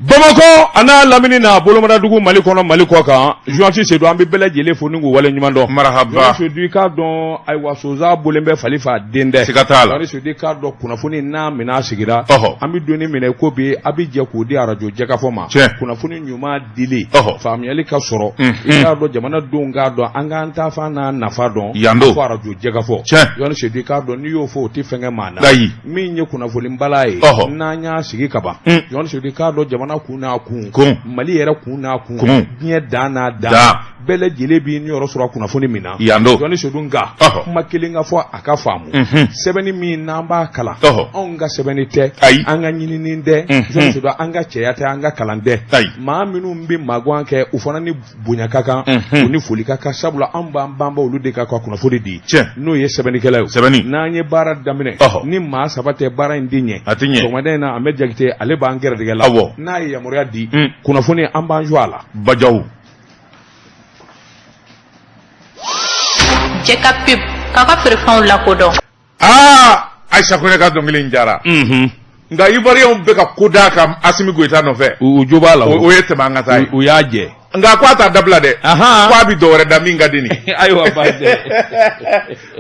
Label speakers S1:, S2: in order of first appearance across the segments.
S1: Bamakɔ a n'a lamini n'a bolomadadugu Mali kɔnɔ Mali kɔ kan Journaliste Sedu an bɛ bɛɛ lajɛlen fo ni k'u waleɲuman dɔn.
S2: Marahaba.
S1: Journaliste Sedu i k'a dɔn ayiwa sonsan bolen bɛ fali fɛ a den tɛ.
S2: Siga t'a la.
S1: Journaliste Sedu i k'a dɔn kunnafoni n'a minɛ sigira.
S2: Ɔhɔ.
S1: An bɛ don min na ko bi a bɛ jɛ k'o di arajo jɛkafɔ ma.
S2: Tiɲɛ.
S1: Kunnafoni ɲuman dili.
S2: Ɔhɔ.
S1: Faamuyali ka sɔrɔ.
S2: Unhun.
S1: I k'a dɔn jamanadenw k'a dɔn an k'an taafan n'a nafa dɔn.
S2: Yan don.
S1: Fo arajo jɛkafɔ.
S2: Tiɲɛ.
S1: Journaliste Sedu i k'a dɔn n'i y'o fɔ o tɛ fɛn kɛ maa na.
S2: Ayi.
S1: Min ye kunnafonibala ye.
S2: Ɔhɔ.
S1: N'an y'a sigi ka ban.
S2: Un.
S1: Journaliste Sedu i k'a dɔn jamana kun n'a kun.
S2: Kun.
S1: Mali yɛrɛ kun n'a kun.
S2: Kun.
S1: Diɲɛ dan n'a dan.
S2: Dan.
S1: Bɛɛ lajɛlen b'i niyɔrɔ sɔrɔ kunnafoni min na.
S2: Yan don.
S1: Journaliste Sedu nka.
S2: Ɔhɔ.
S1: Kuma kelen ka fɔ a ka faamu.
S2: Unhun.
S1: Sɛbɛnni min n'an b'a kalan.
S2: Ɔhɔ.
S1: Anw ka sɛbɛnni tɛ.
S2: Ayi.
S1: An ka ɲinini tɛ.
S2: Unhun.
S1: Journaliste Sedu an ka cɛya tɛ an ka kalan tɛ.
S2: Ayi.
S1: Maa minnu bɛ magan kɛ u fana ni bonya ka kan.
S2: Unhun.
S1: U ni foli ka kan sabula anw b'an banba olu de kan ka kunnafoni di.
S2: Tiɲɛ.
S1: N'o ye sɛbɛnnikɛla ye.
S2: Sɛbɛnni.
S1: N'an ye baara daminɛ.
S2: Ɔhɔ.
S1: Ni maa saba tɛ baara in tɛ ɲɛ.
S2: A tɛ ɲɛ.
S1: Sɔgɔmada in na Ahmed Jakite ale b'an gɛrɛdigɛ la.
S2: Awɔ.
S1: N'a ye yamaruya di.
S2: Un.
S1: Kunnafoni an b'an jɔ a la.
S2: Bajaw.
S3: Jɛ ka pub k'a ka feerefɛnw lakodɔn.
S2: Aa Ayisa Kone ka dɔnkili in diyara.
S1: Unhun.
S2: Nka Ivoiriyɛnw bɛ ka ko d'a kan Asimi Goyita nɔfɛ.
S1: U jo b'a la.
S2: O ye tɛmɛ an ka taa ye.
S1: U y'a jɛ.
S2: Nka ko a t'a dabila dɛ.
S1: Ahan.
S2: Ko a bɛ dɔ wɛrɛ da min ka di nin.
S1: Ayiwa baasi tɛ.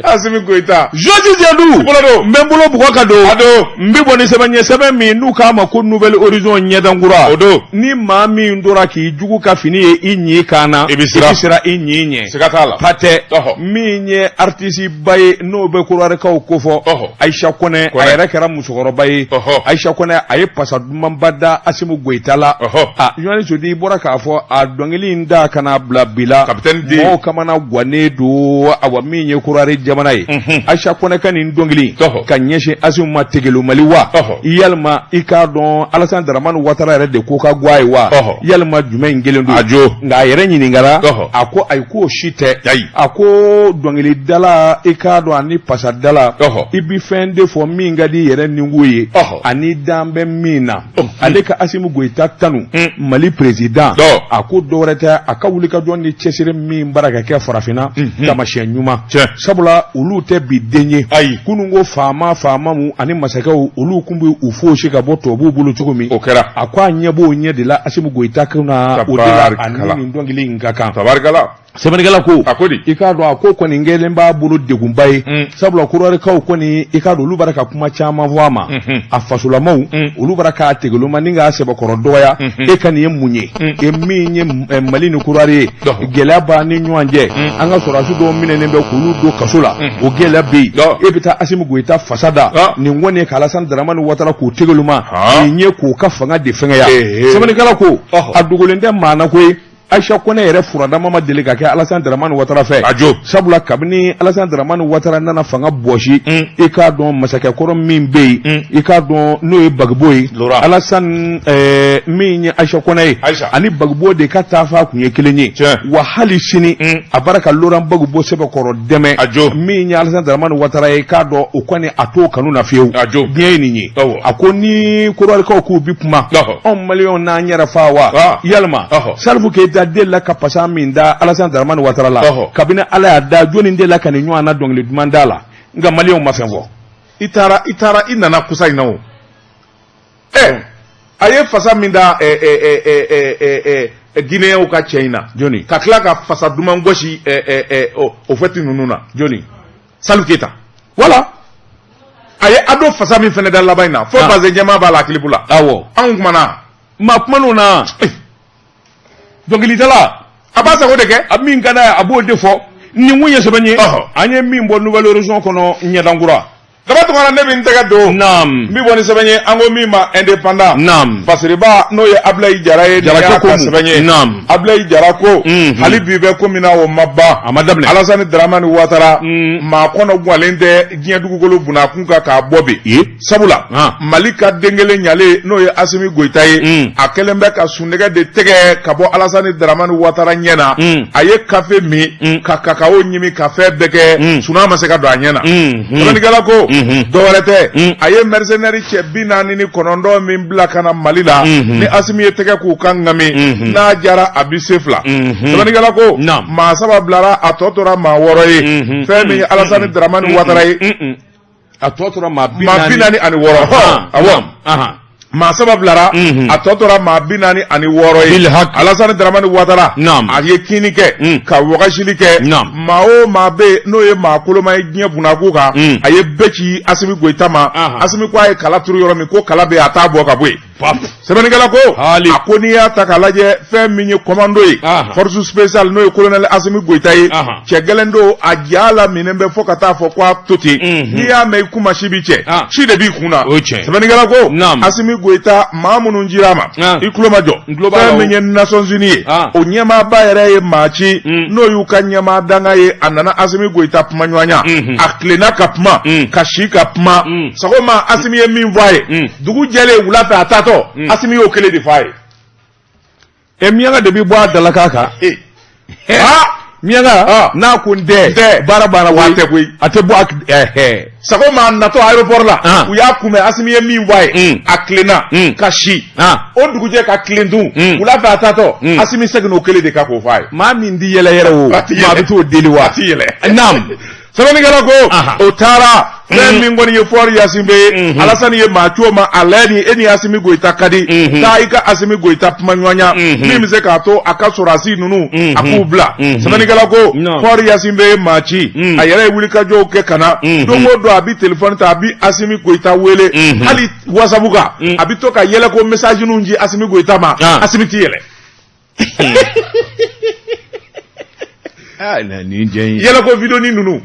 S2: Asimi Goyita.
S1: Journaliste Sedu.
S2: Bolo don.
S1: N bɛ n bolo bugɔ ka don.
S2: A don.
S1: N bɛ bɔ ni sɛbɛn ye sɛbɛn min n'u k'a ma ko Nouvel Horizon ɲɛdankura.
S2: O don.
S1: Ni maa min tora k'i jugu ka fini ye i ɲin kan na.
S2: I bɛ siran.
S1: I bɛ siran i ɲin ɲɛ.
S2: Siga t'a la.
S1: Patɛ.
S2: Ɔhɔ.
S1: Min ye artiste ba ye n'o bɛ Kɔdiwarikaw kofɔ.
S2: Ɔhɔ.
S1: Ayisa Kɔnɛ.
S2: Kɔnɛ.
S1: A yɛrɛ kɛra musokɔrɔba ye.
S2: Ɔhɔ.
S1: Ayisa Kɔnɛ a ye pasa dumanba da Asimu Goyita la.
S2: Ɔhɔ.
S1: A Journaliste Sedu i bɔra k'a fɔ a dɔnkili in da ka n'a bila bi la.
S2: Capitaine D.
S1: Mɔgɔw kamana gannen don awa min ye Kɔdiwari jamana ye.
S2: Unhun.
S1: Ayisa Kɔnɛ ka nin dɔnkili in.
S2: Ɔhɔ.
S1: Ka ɲɛsin Asimu ma Tegelomali wa.
S2: Ɔhɔ.
S1: Yalima i k'a dɔn Alasani Daramani Watara yɛrɛ de ko ka go a ye wa.
S2: Ɔhɔ.
S1: Yalima jumɛn in kelen don.
S2: A jo.
S1: Nka a yɛrɛ ɲininkara.
S2: Ɔhɔ.
S1: A ko ayi k'o si tɛ.
S2: Ayi.
S1: A ko dɔnkilidala i k'a dɔn ani pasadala.
S2: Ɔhɔ.
S1: I bi fɛn de fɔ min ka di i yɛrɛ nikun ye.
S2: Ɔhɔ.
S1: Ani dan bɛ min na.
S2: Ɔhɔ.
S1: Ale ka Asimu Goyita tanu.
S2: Un.
S1: Mali président.
S2: Ɔ.
S1: A ko dɔwɛrɛ tɛ a ka wulikajɔ ni cɛsiri min bara ka kɛ farafinna.
S2: Unhun.
S1: Taamasiyɛn ɲuman.
S2: Tiɲɛ.
S1: Sabula olu tɛ bi den ye.
S2: Ayi.
S1: Kunun ko faama faama mu ani masakɛw olu tun bɛ u fosi ka bɔ tubabuw bolo cogo min.
S2: O kɛra.
S1: A ko a ɲɛ b'o ɲɛ de la Asimu Goyita kunna o de la a
S2: Tabarikala.
S1: ni nin dɔnkili in ka kan.
S2: Tabarikala.
S1: Sɛbɛnnikɛla ko.
S2: A ko di.
S1: I k'a dɔn a ko kɔni kɛlen b'a bolo degunba ye.
S2: Un.
S1: Sabula Kɔdiwarikaw kɔni i k'a dɔn olu bara ka kuma caman fɔ a ma.
S2: Unhun.
S1: A fasolamaw.
S2: Un.
S1: Olu bara k'a tegeloma ni k'a sɛbɛkɔrɔ dɔgɔya.
S2: Unhun.
S1: E ka nin ye mun ye.
S2: Un.
S1: E min ye Mali ni Kɔdiwari ye.
S2: Ɔhɔ.
S1: Gɛlɛya b'an ni ɲɔgɔn cɛ.
S2: Un.
S1: An ka sɔrɔdasi dɔw minɛnen bɛ k'olu don kaso la.
S2: Unhun.
S1: O gɛlɛya bɛ yen.
S2: Ɔ.
S1: E bɛ taa Asimu Goyita fasa da.
S2: Ɔ.
S1: Nin kɔni ye k'Alasani Daramani Watara k'u tegeloma.
S2: Han.
S1: Nin ye k'u ka fanga de fɛngɛya.
S2: Ee.
S1: Sɛbɛnnikɛla ko.
S2: Ɔhɔ.
S1: A dogolen tɛ maa na koyi. Ayisa Kɔnɛ yɛrɛ furadama ma deli ka kɛ Alasani Daramani Watara fɛ.
S2: A jo.
S1: Sabula kabini Alasani Daramani Watara nana fanga bɔsi.
S2: Un.
S1: I k'a dɔn masakɛkɔrɔ min bɛ yen.
S2: Un.
S1: I k'a dɔn n'o ye Bagibo ye.
S2: Laurent.
S1: Alasani min ye Ayisa Kɔnɛ ye.
S2: Ayisa.
S1: Ani Bagibo de ka taafa kun ye kelen ye.
S2: Tiɲɛ.
S1: Wa hali sini.
S2: Un.
S1: A bara ka Laurent Bagibo sɛbɛkɔrɔ dɛmɛ.
S2: A jo.
S1: Min ye Alasani Daramani Watara ye i k'a dɔn o kɔni a t'o kanu na fiyewu.
S2: A jo.
S1: Diɲɛ ye nin ye.
S2: Awɔ.
S1: A ko ni Kɔdiwarikaw k'u bi kuma.
S2: Ɔhɔ.
S1: Anw maliyɛnw n'an yɛrɛ fa wa.
S2: Ah.
S1: Yalima.
S2: Ɔhɔ.
S1: Salifu Keyita delila ka pasa min da Alasani Daramani Watara la.
S2: Ɔhɔ.
S1: Kabini Ala y'a da jɔnni delila ka nin ɲɔgɔn na dɔnkili duman da la nka maliyɛnw ma fɛn fɔ.
S2: I taara i nana kusa in na o. Ɛ a ye fasa min da ɛ ɛ ɛ ɛ ɛ ɛ Guinéenw ka cɛ in na.
S1: Jɔnni?
S2: Ka tila ka fasa duman gosi ɛ ɛ ɛ o fɛti ninnu na.
S1: Jɔnni?
S2: Salifu Keyita.
S1: Voilà.
S2: A ye ado fasa min fana da laban in na. Fo
S1: Ah.
S2: bazin jɛman b'a la clip la.
S1: Awɔ.
S2: Anw kumana.
S1: Maa kuman'o na. Dɔnkilidala.
S2: A b'a sago de kɛ.
S1: A min ka d'a ye a b'o de fɔ. Nin kun ye sɛbɛn ye.
S2: Ɔhɔ.
S1: An ye min bɔ Nouvel Horizon kɔnɔ ɲɛdankura.
S2: Daba Tunkara ne bɛ n tɛgɛ don.
S1: Naam.
S2: N bɛ bɔ ni sɛbɛn ye an ko min ma indépendant.
S1: Naam.
S2: Fasiriba n'o ye Abilayi Jara ye.
S1: Jara
S2: nin y'a
S1: ko
S2: ka
S1: mun?
S2: sɛbɛn ye.
S1: Naam.
S2: Abilayi Jara ko.
S1: Mhm.
S2: Hali bi bɛ ko min na o ma ban.
S1: A ma daminɛ.
S2: Alasani Daramani Watara.
S1: Mm.
S2: Maa kɔnɔ gwalen tɛ diɲɛ dugukolo bunakun kan k'a bɔ bi.
S1: Ye.
S2: Sabula.
S1: Ah.
S2: Mali ka den kelen ɲalen n'o ye Asimi Goyita ye.
S1: Mm.
S2: A kɛlen bɛ ka sunnɛgɛ de tɛgɛ ka bɔ Alasani Daramani Watara ɲɛ na.
S1: Mm.
S2: A ye kafe min.
S1: Mm.
S2: Ka kakao ɲimi ka fɛn bɛɛ kɛ.
S1: Mm.
S2: Sunaa ma se ka don a ɲɛ na.
S1: Mhm.
S2: Sɛbɛnnikɛla ko.
S1: Mhm.
S2: Dɔwɛrɛ tɛ.
S1: Mm.
S2: A ye mercenaire cɛ 49 min bila ka na Mali la.
S1: Mhm.
S2: Ni Asimi ye tɛgɛ k'u kan ŋami.
S1: Mhm.
S2: N'a jara a bɛ se fila.
S1: Mhm.
S2: Sɛbɛnnikɛla ko.
S1: Naam.
S2: Maa saba bilara a tɔ tora maa wɔɔrɔ ye.
S1: Mhm.
S2: Fɛn min ye Alasani Daramani Watara ye.
S1: Mm, mm. A tɔ tora maa bi
S2: Maa 46.
S1: Ahan.
S2: Awɔ.
S1: Ahan.
S2: Maa saba bilara, a tɔ tora maa 46 ye.
S1: Bil haq.
S2: Alasani Daramani Watara, a ye kini kɛ ka wagasili kɛ. Maa o maa bɛ yen n'o ye maa koloma ye diɲɛ bunakun kan, a ye bɛɛ ci Asimi Goyita ma. Asimi ko a ye kala turu yɔrɔ min, ko kala bɛ yen, a t'a bɔ ka bɔ yen. Sɛbɛnnikɛla ko, a ko n'i y'a ta k'a lajɛ, fɛn min ye commando ye, force spéciale, n'o ye colonel Asimi Goyita ye, cɛ gɛlɛn don, a ja laminen bɛ fo ka taa fɔ ko a to ten. N'i y'a mɛn i kun ma si bi cɛ, si de b'i kun na. Sɛbɛnnikɛla ko, Asimi Goyita, maa minnu cira a ma, i tulo majɔ, fɛn min ye Nations Unies ye, o ɲɛmaaba yɛrɛ ye maa ci, n'o y'u ka ɲɛmaa danga ye. A nana Asimi Goyita kumaɲɔgɔnya, a tilenna ka kuma, ka si ka kuma. Sɔgɔma, Asimi ye min fɔ a ye, dugu jɛlen wula fɛ a taatɔ, Asimi y'o kelen de fɔ a ye.
S1: E miyanka de bɛ bɔ a dalakan kan. Miyanka n'a ko n tɛ, baara banna.
S2: Wa tɛ koyi.
S1: A tɛ bɔ a
S2: sago ma. Natɔ aéroport la, u y'a kunbɛn. Asimi ye min fɔ a ye, a tilenna ka si o dugujɛ ka tilen tun. Wula fɛ a taatɔ, Asimi seginna o kelen de kan k'o fɔ a ye.
S1: Maa min ti yɛlɛ yɛrɛ o, maa bɛ t'o deli wa?
S2: A ti yɛlɛ.
S1: Naam.
S2: Sɛbɛnnikɛla ko, o taara, fɛn min kɔni ye Faure Gnassingbé ye, Alasani ye maa ci o ma. A lajɛ, ni e ni Asimi Goyita ka di, taa i ka Asimi Goyita kuma ɲɔgɔnya min bɛ se k'a to a ka sɔrɔdasi ninnu a k'u bila. Sɛbɛnnikɛla ko, Faure Gnassingbé ye maa ci, a yɛrɛ ye wulikajɔw kɛ ka na. Don o don a bɛ telefɔni ta, a bɛ Asimi Goyita wele, hali WhatsApp kan, a bɛ to ka yɛlɛko message ninnu ci Asimi Goyita ma. Asimi ti yɛlɛ.
S1: Nin jɛ in
S2: yɛlɛko vidéo ni ninnu,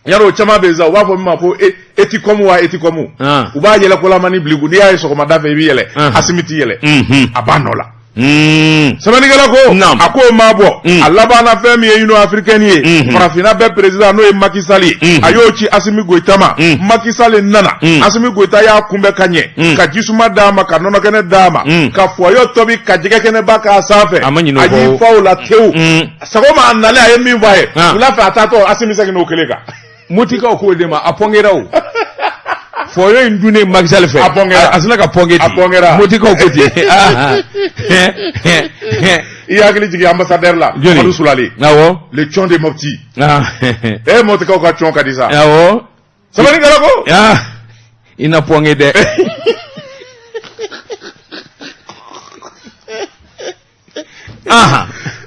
S2: yarɔ, o caman bɛ yen sa, u b'a fɔ min ma ko etikɔmu wa etikɔmu. U b'a yɛlɛkolamani bila i kun. N'i y'a ye sɔgɔmada fɛ, i bɛ yɛlɛ. Asimi ti yɛlɛ, a b'a nɔ la. Sɛbɛnnikɛla ko, a k'o maa bɔ, a labanna, fɛn min ye Union africaine ye, farafinna bɛɛ président, n'o ye Macky Sall ye, a y'o ci Asimi Goyita ma. Macky Sall nana, Asimi Goyita y'a kunbɛn ka ɲɛ, ka jisuma d'a ma, ka nɔnɔkɛnɛ d'a ma, ka fɔyɔ tobi, ka jɛgɛkɛnɛba k'a sanfɛ.
S1: A ma ɲinɛ o
S2: A
S1: kɔ.
S2: y'i fa o la tewu. Sɔgɔma a nalen, a ye min fɔ a ye, wula fɛ a taatɔ, Asimi seginna o kelen kan.
S1: Motikaw k'o de ma, a pɔnkera o. Fɔyɔ in dunnen Macky Sall fɛ,
S2: A pɔnkera.
S1: A sina ka pɔnke ten.
S2: A pɔnkera.
S1: Motikaw ko ten.
S2: I hakili jigin ambassadeur la.
S1: Jɔnni?
S2: Mamadu Sulale.
S1: Awɔ.
S2: Le Tchon de Mopti. Eh, Moptikaw ka tchon ka di sa.
S1: Awɔ.
S2: Sɛbɛnnikɛla ko,
S1: I na pɔnke dɛ.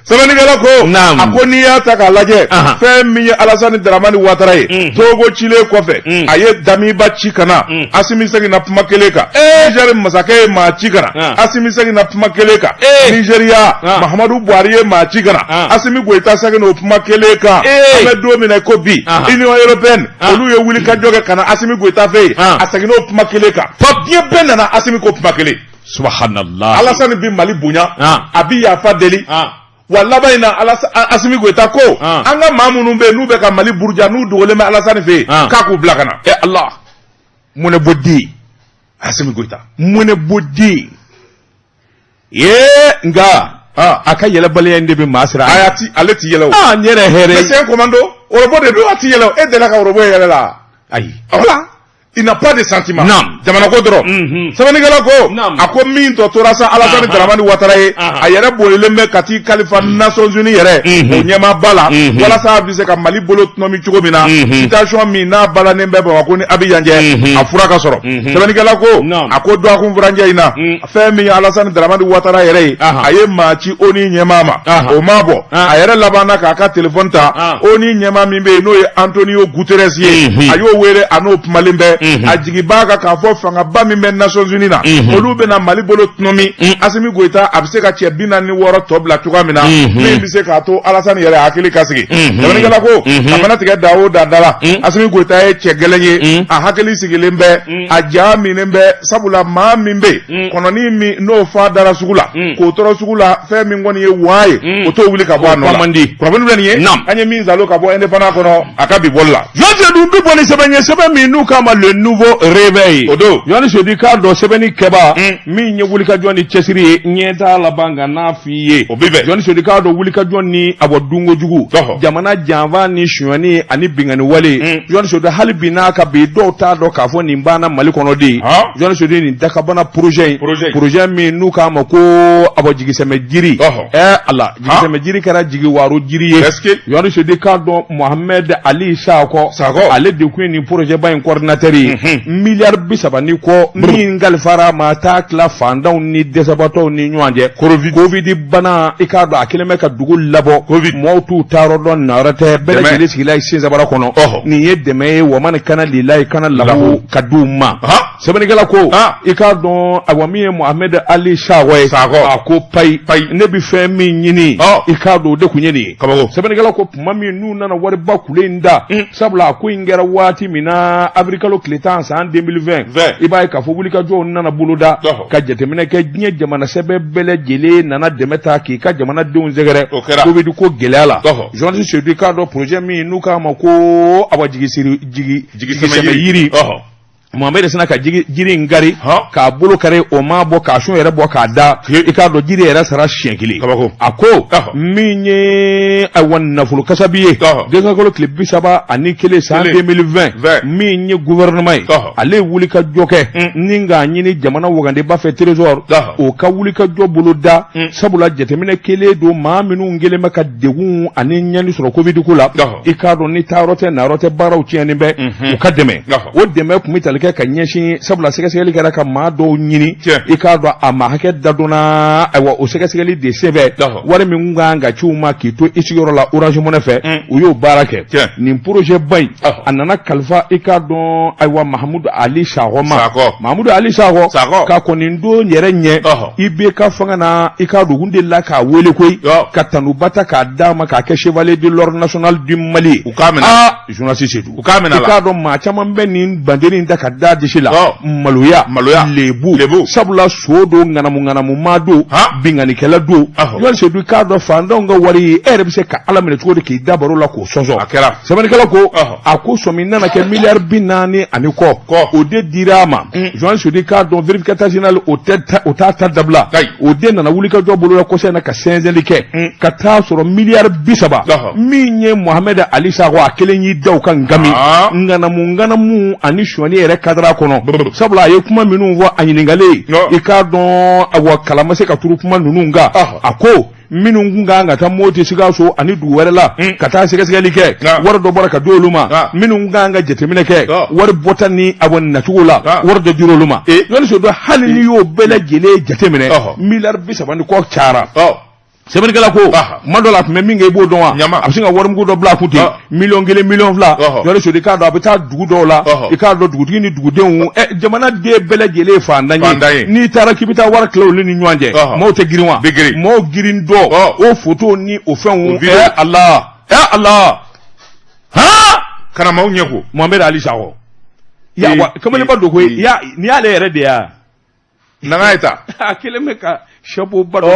S2: Sɛbɛnnikɛla ko,
S1: Naam.
S2: a ko n'i y'a ta k'a lajɛ, fɛn min ye Alasani Daramani Watara ye, Togo cilen kɔfɛ, a ye Damiba ci ka na. Asimi seginna kuma kelen kan. Niger masakɛ ye maa ci ka na. Asimi seginna kuma kelen kan. Nigeria, Mahamadu Buhari ye maa ci ka na. Asimi Goyita seginna o kuma kelen kan. An bɛ don min na i ko bi, Union européenne, olu ye wulikajɔ kɛ ka na Asimi Goyita fɛ yen. A seginna o kuma kelen kan. Diɲɛ bɛɛ nana, Asimi ko kuma kelen.
S1: Subhanallah.
S2: Alasani bi Mali bonya, a bi yafa deli. Wa laban in na, Asimi Goyita ko, an ka maa minnu bɛ yen n'u bɛ ka Mali buruja, n'u dogolen bɛ Alasani fɛ yen, k'a k'u bila ka na.
S1: Eh Allah, mun bɔ den.
S2: Asimi Goyita.
S1: Mun bɔ den ye, nka a ka yɛlɛbaliya in de bɛ maa siran.
S2: A ti, ale ti yɛlɛ o.
S1: N yɛrɛ hɛrɛ.
S2: Mais c'est un commando, robot de don, a ti yɛlɛ o. E delila ka robot ye yɛlɛ la?
S1: Ayi.
S2: Voilà, il n'a pas de sentiment.
S1: Naam.
S2: Jamana ko dɔrɔn. Sɛbɛnnikɛla ko, a ko min tɔ tora sa, Alasani Daramani Watara ye, a yɛrɛ bolilen bɛ ka t'i kalifa Nations Unies yɛrɛ o ɲɛmaaba la, walasa a bɛ se ka Mali bolo tɔnɔmi cogo min na, situation min n'a balannen bɛ Bamakɔ ni Abijan cɛ, a fura ka sɔrɔ. Sɛbɛnnikɛla ko, a ko dɔgɔkun furancɛ in na, fɛn min ye Alasani Daramani Watara yɛrɛ ye, a ye maa ci ONU ɲɛmaa ma, o ma bɔ. A yɛrɛ labanna k'a ka téléphone ta, ONU ɲɛmaa min bɛ yen n'o ye Antonio Guterres ye, a y'o wele, a n'o kumalen bɛ. A jigi b'a kan k'a fɔ fangaba min bɛ Nations Unies na, olu bɛna Mali bolo tɔnɔmi. Asimi Goyita a bɛ se ka cɛ 46 tɔ bila cogoya min na, min bɛ se k'a to Alasani yɛrɛ hakili ka sigi. Sɛbɛnnikɛla ko, a mana tigɛ da o da da la, Asimi Goyita ye cɛ gɛlɛn ye, a hakili sigilen bɛ, a ja minen bɛ, sabula maa min bɛ yen, kɔnɔni min n'o fa dara sugu la, k'o tɔrɔ sugu la, fɛn min kɔni ye waa ye, o t'o wuli ka bɔ a nɔ la. Kunnafoni filɛ nin ye, an ye min zalo ka bɔ Indépendant kɔnɔ a ka bi bɔli la.
S1: Jɔn Sedu bɛ bɔ ni sɛbɛn ye, sɛbɛn min n'u k'a ma Le Nouveau Réveil.
S2: O don.
S1: Jɔn Sedu k'a dɔn, sɛbɛnni kɛba min ye wulikajɔ ni cɛsiri ye, ɲɛ t'a laban nka n'a f'i ye.
S2: O bɛ bɛn.
S1: Jɔn Sedu k'a dɔn, wulikajɔ ni a bɔ dunko jugu. Jamana janfa ni sonyani ani binkanni wale. Jɔn Sedu, hali bi n'a ka bi, dɔw t'a dɔn k'a fɔ nin banna Mali kɔnɔ de. Jɔn Sedu, nin dakabana projet in. Projet min n'u k'a ma ko a bɔ jigisɛmɛ jiri. Ɛ Ala, jigisɛmɛ jiri kɛra jigi waro jiri ye.
S2: Est-ce que
S1: Jɔn Sedu k'a dɔn, Mohamed Ali Sakɔ.
S2: Sakɔ.
S1: Ale de tun ye nin projet ba in coordinateur ye. ye miliyari 30 ni kɔ min kalifara a ma taa tila fantanw ni dɛsɛbaatɔw ni ɲɔgɔn cɛ covid bana i k'a dɔn a kɛlen bɛ ka dugu labɔ mɔgɔw t'u taayɔrɔ dɔn nayɔrɔ tɛ bɛɛ lajɛlen sigila i sen sabara kɔnɔ nin ye dɛmɛ ye wa man kana lilayi kana lahu ka di u ma sɛbɛnnikɛla ko i k'a dɔn ayiwa min ye Mohamed Ali Sakɔ ye a ko payi payi ne bɛ fɛn min ɲini i k'a dɔn o de kun ye nin ye sɛbɛnnikɛla ko tuma min n'u nana wariba kule in da sabula a ko in kɛra waati min na avril kalo tile 10 san 2020 i b'a ye k'a fɔ wulikajɔw nana boloda ka jateminɛ kɛ diɲɛ jamana sɛbɛ bɛɛ lajɛlen nana dɛmɛ ta k'i ka jamanadenw sɛgɛrɛ covid ko gɛlɛya la journaliste Seydou i k'a dɔn projet min n'u k'a ma ko awa jigi jigisɛmɛ yiri Mohamed sina ka jiri in kari k'a bolo kari o ma bɔ k'a sun yɛrɛ bɔ k'a da i k'a dɔn jiri yɛrɛ sara siɲɛ kelen a ko min ye ayiwa nafolo kasabi ye décembre kalo tile 31 san 2020 min ye gouvernement ye ale ye wulikajɔ kɛ ni k'a ɲini jamana wagandeba fɛ trésor o ka wulikajɔ bolo da sabula jateminɛ kelen don maa minnu kɛlen bɛ ka degun ani ɲani sɔrɔ covid ko la i k'a dɔn ni taayɔrɔ tɛ nayɔrɔ tɛ baaraw tiɲɛnen bɛ u ka dɛmɛ o dɛmɛ tun bɛ tali kɛ ka ɲɛsin sabula sɛgɛsɛgɛli kɛra ka maa dɔw ɲini i k'a dɔn a maa hakɛ dadɔnna ayiwa o sɛgɛsɛgɛli de senfɛ wari min kun kan ka ci u ma k'i to i sigiyɔrɔ la Orange Money fɛ u y'o baara kɛ nin projet ba in a nana kalifa i k'a dɔn ayiwa Mahamudu Ali Sakɔ ma Mahamudu Ali Sakɔ ka kɔn nin don yɛrɛ ɲɛ IBK fanga na i k'a dɔn u kun delila k'a wele koyi ka tanuba ta k'a d'a ma k'a kɛ chevalier de l'ordre national du Mali
S2: u k'a minɛ
S1: aa journaliste Seydou
S2: u k'a minɛ
S1: i k'a dɔn maa caman bɛ nin bandenin ta ka da disi la maloya
S2: maloya
S1: lebu
S2: lebu
S1: sabula so don ŋanamu ŋanamu maa don binkannikɛla don journaliste Seydou i k'a dɔn faantanw ka wari e yɛrɛ bɛ se ka Ala minɛ cogo di k'i da baro la k'o sɔsɔ
S2: a kɛra
S1: sɛbɛnnikɛla ko a ko sɔmi nana kɛ miliyari 40 ani kɔ o de dira a ma journaliste Seydou i k'a dɔn vérificateur général o tɛ o t'a ta dabila o de nana wulikajɔ boloda kɔsa in na ka sɛnsɛnli kɛ ka taa sɔrɔ miliyari 30 min ye Mohamed Ali Sakɔ a kelen y'i da o kan ngami ŋanamu ŋanamu ani sonyani yɛrɛ kadara kɔnɔ sabula a ye kuma minnu fɔ a ɲininkalen i k'a dɔn awa kala ma se ka turu kuma ninnu kan a ko minnu kun kan ka taa Moti Sikaso ani dugu wɛrɛ la ka taa sɛgɛsɛgɛli kɛ wari dɔ bɔra ka di olu ma minnu kun kan ka jateminɛ kɛ wari bɔta ni a bɔ nacogo la wari dɔ dira olu ma journaliste Seydou hali n'i y'o bɛɛ lajɛlen jateminɛ miliyari 30 ni kɔ cayara sɛbɛnnikɛla ko kuma dɔ la a tun bɛ min kɛ i b'o dɔn wa a bɛ sin ka warimugu dɔ bila a kun ten miliyɔn 1 miliyɔn 2 journaliste Seydou i k'a dɔn a bɛ taa dugu dɔw la i k'a dɔn dugutigi ni dugudenw jamana den bɛɛ lajɛlen ye faantan ye n'i taara k'i bɛ taa wari tila olu ni ɲɔgɔn cɛ maaw tɛ girin wa maaw girin dɔ o foto ni o fɛnw Ala Ala
S2: han kana maaw ɲɛ ko
S1: Mohamed Ali Sakɔ ya kamalenba don koyi nin y'ale yɛrɛ de ye wa
S2: nana ye ta
S1: a kelen bɛ ka chapeau ba
S2: dɔ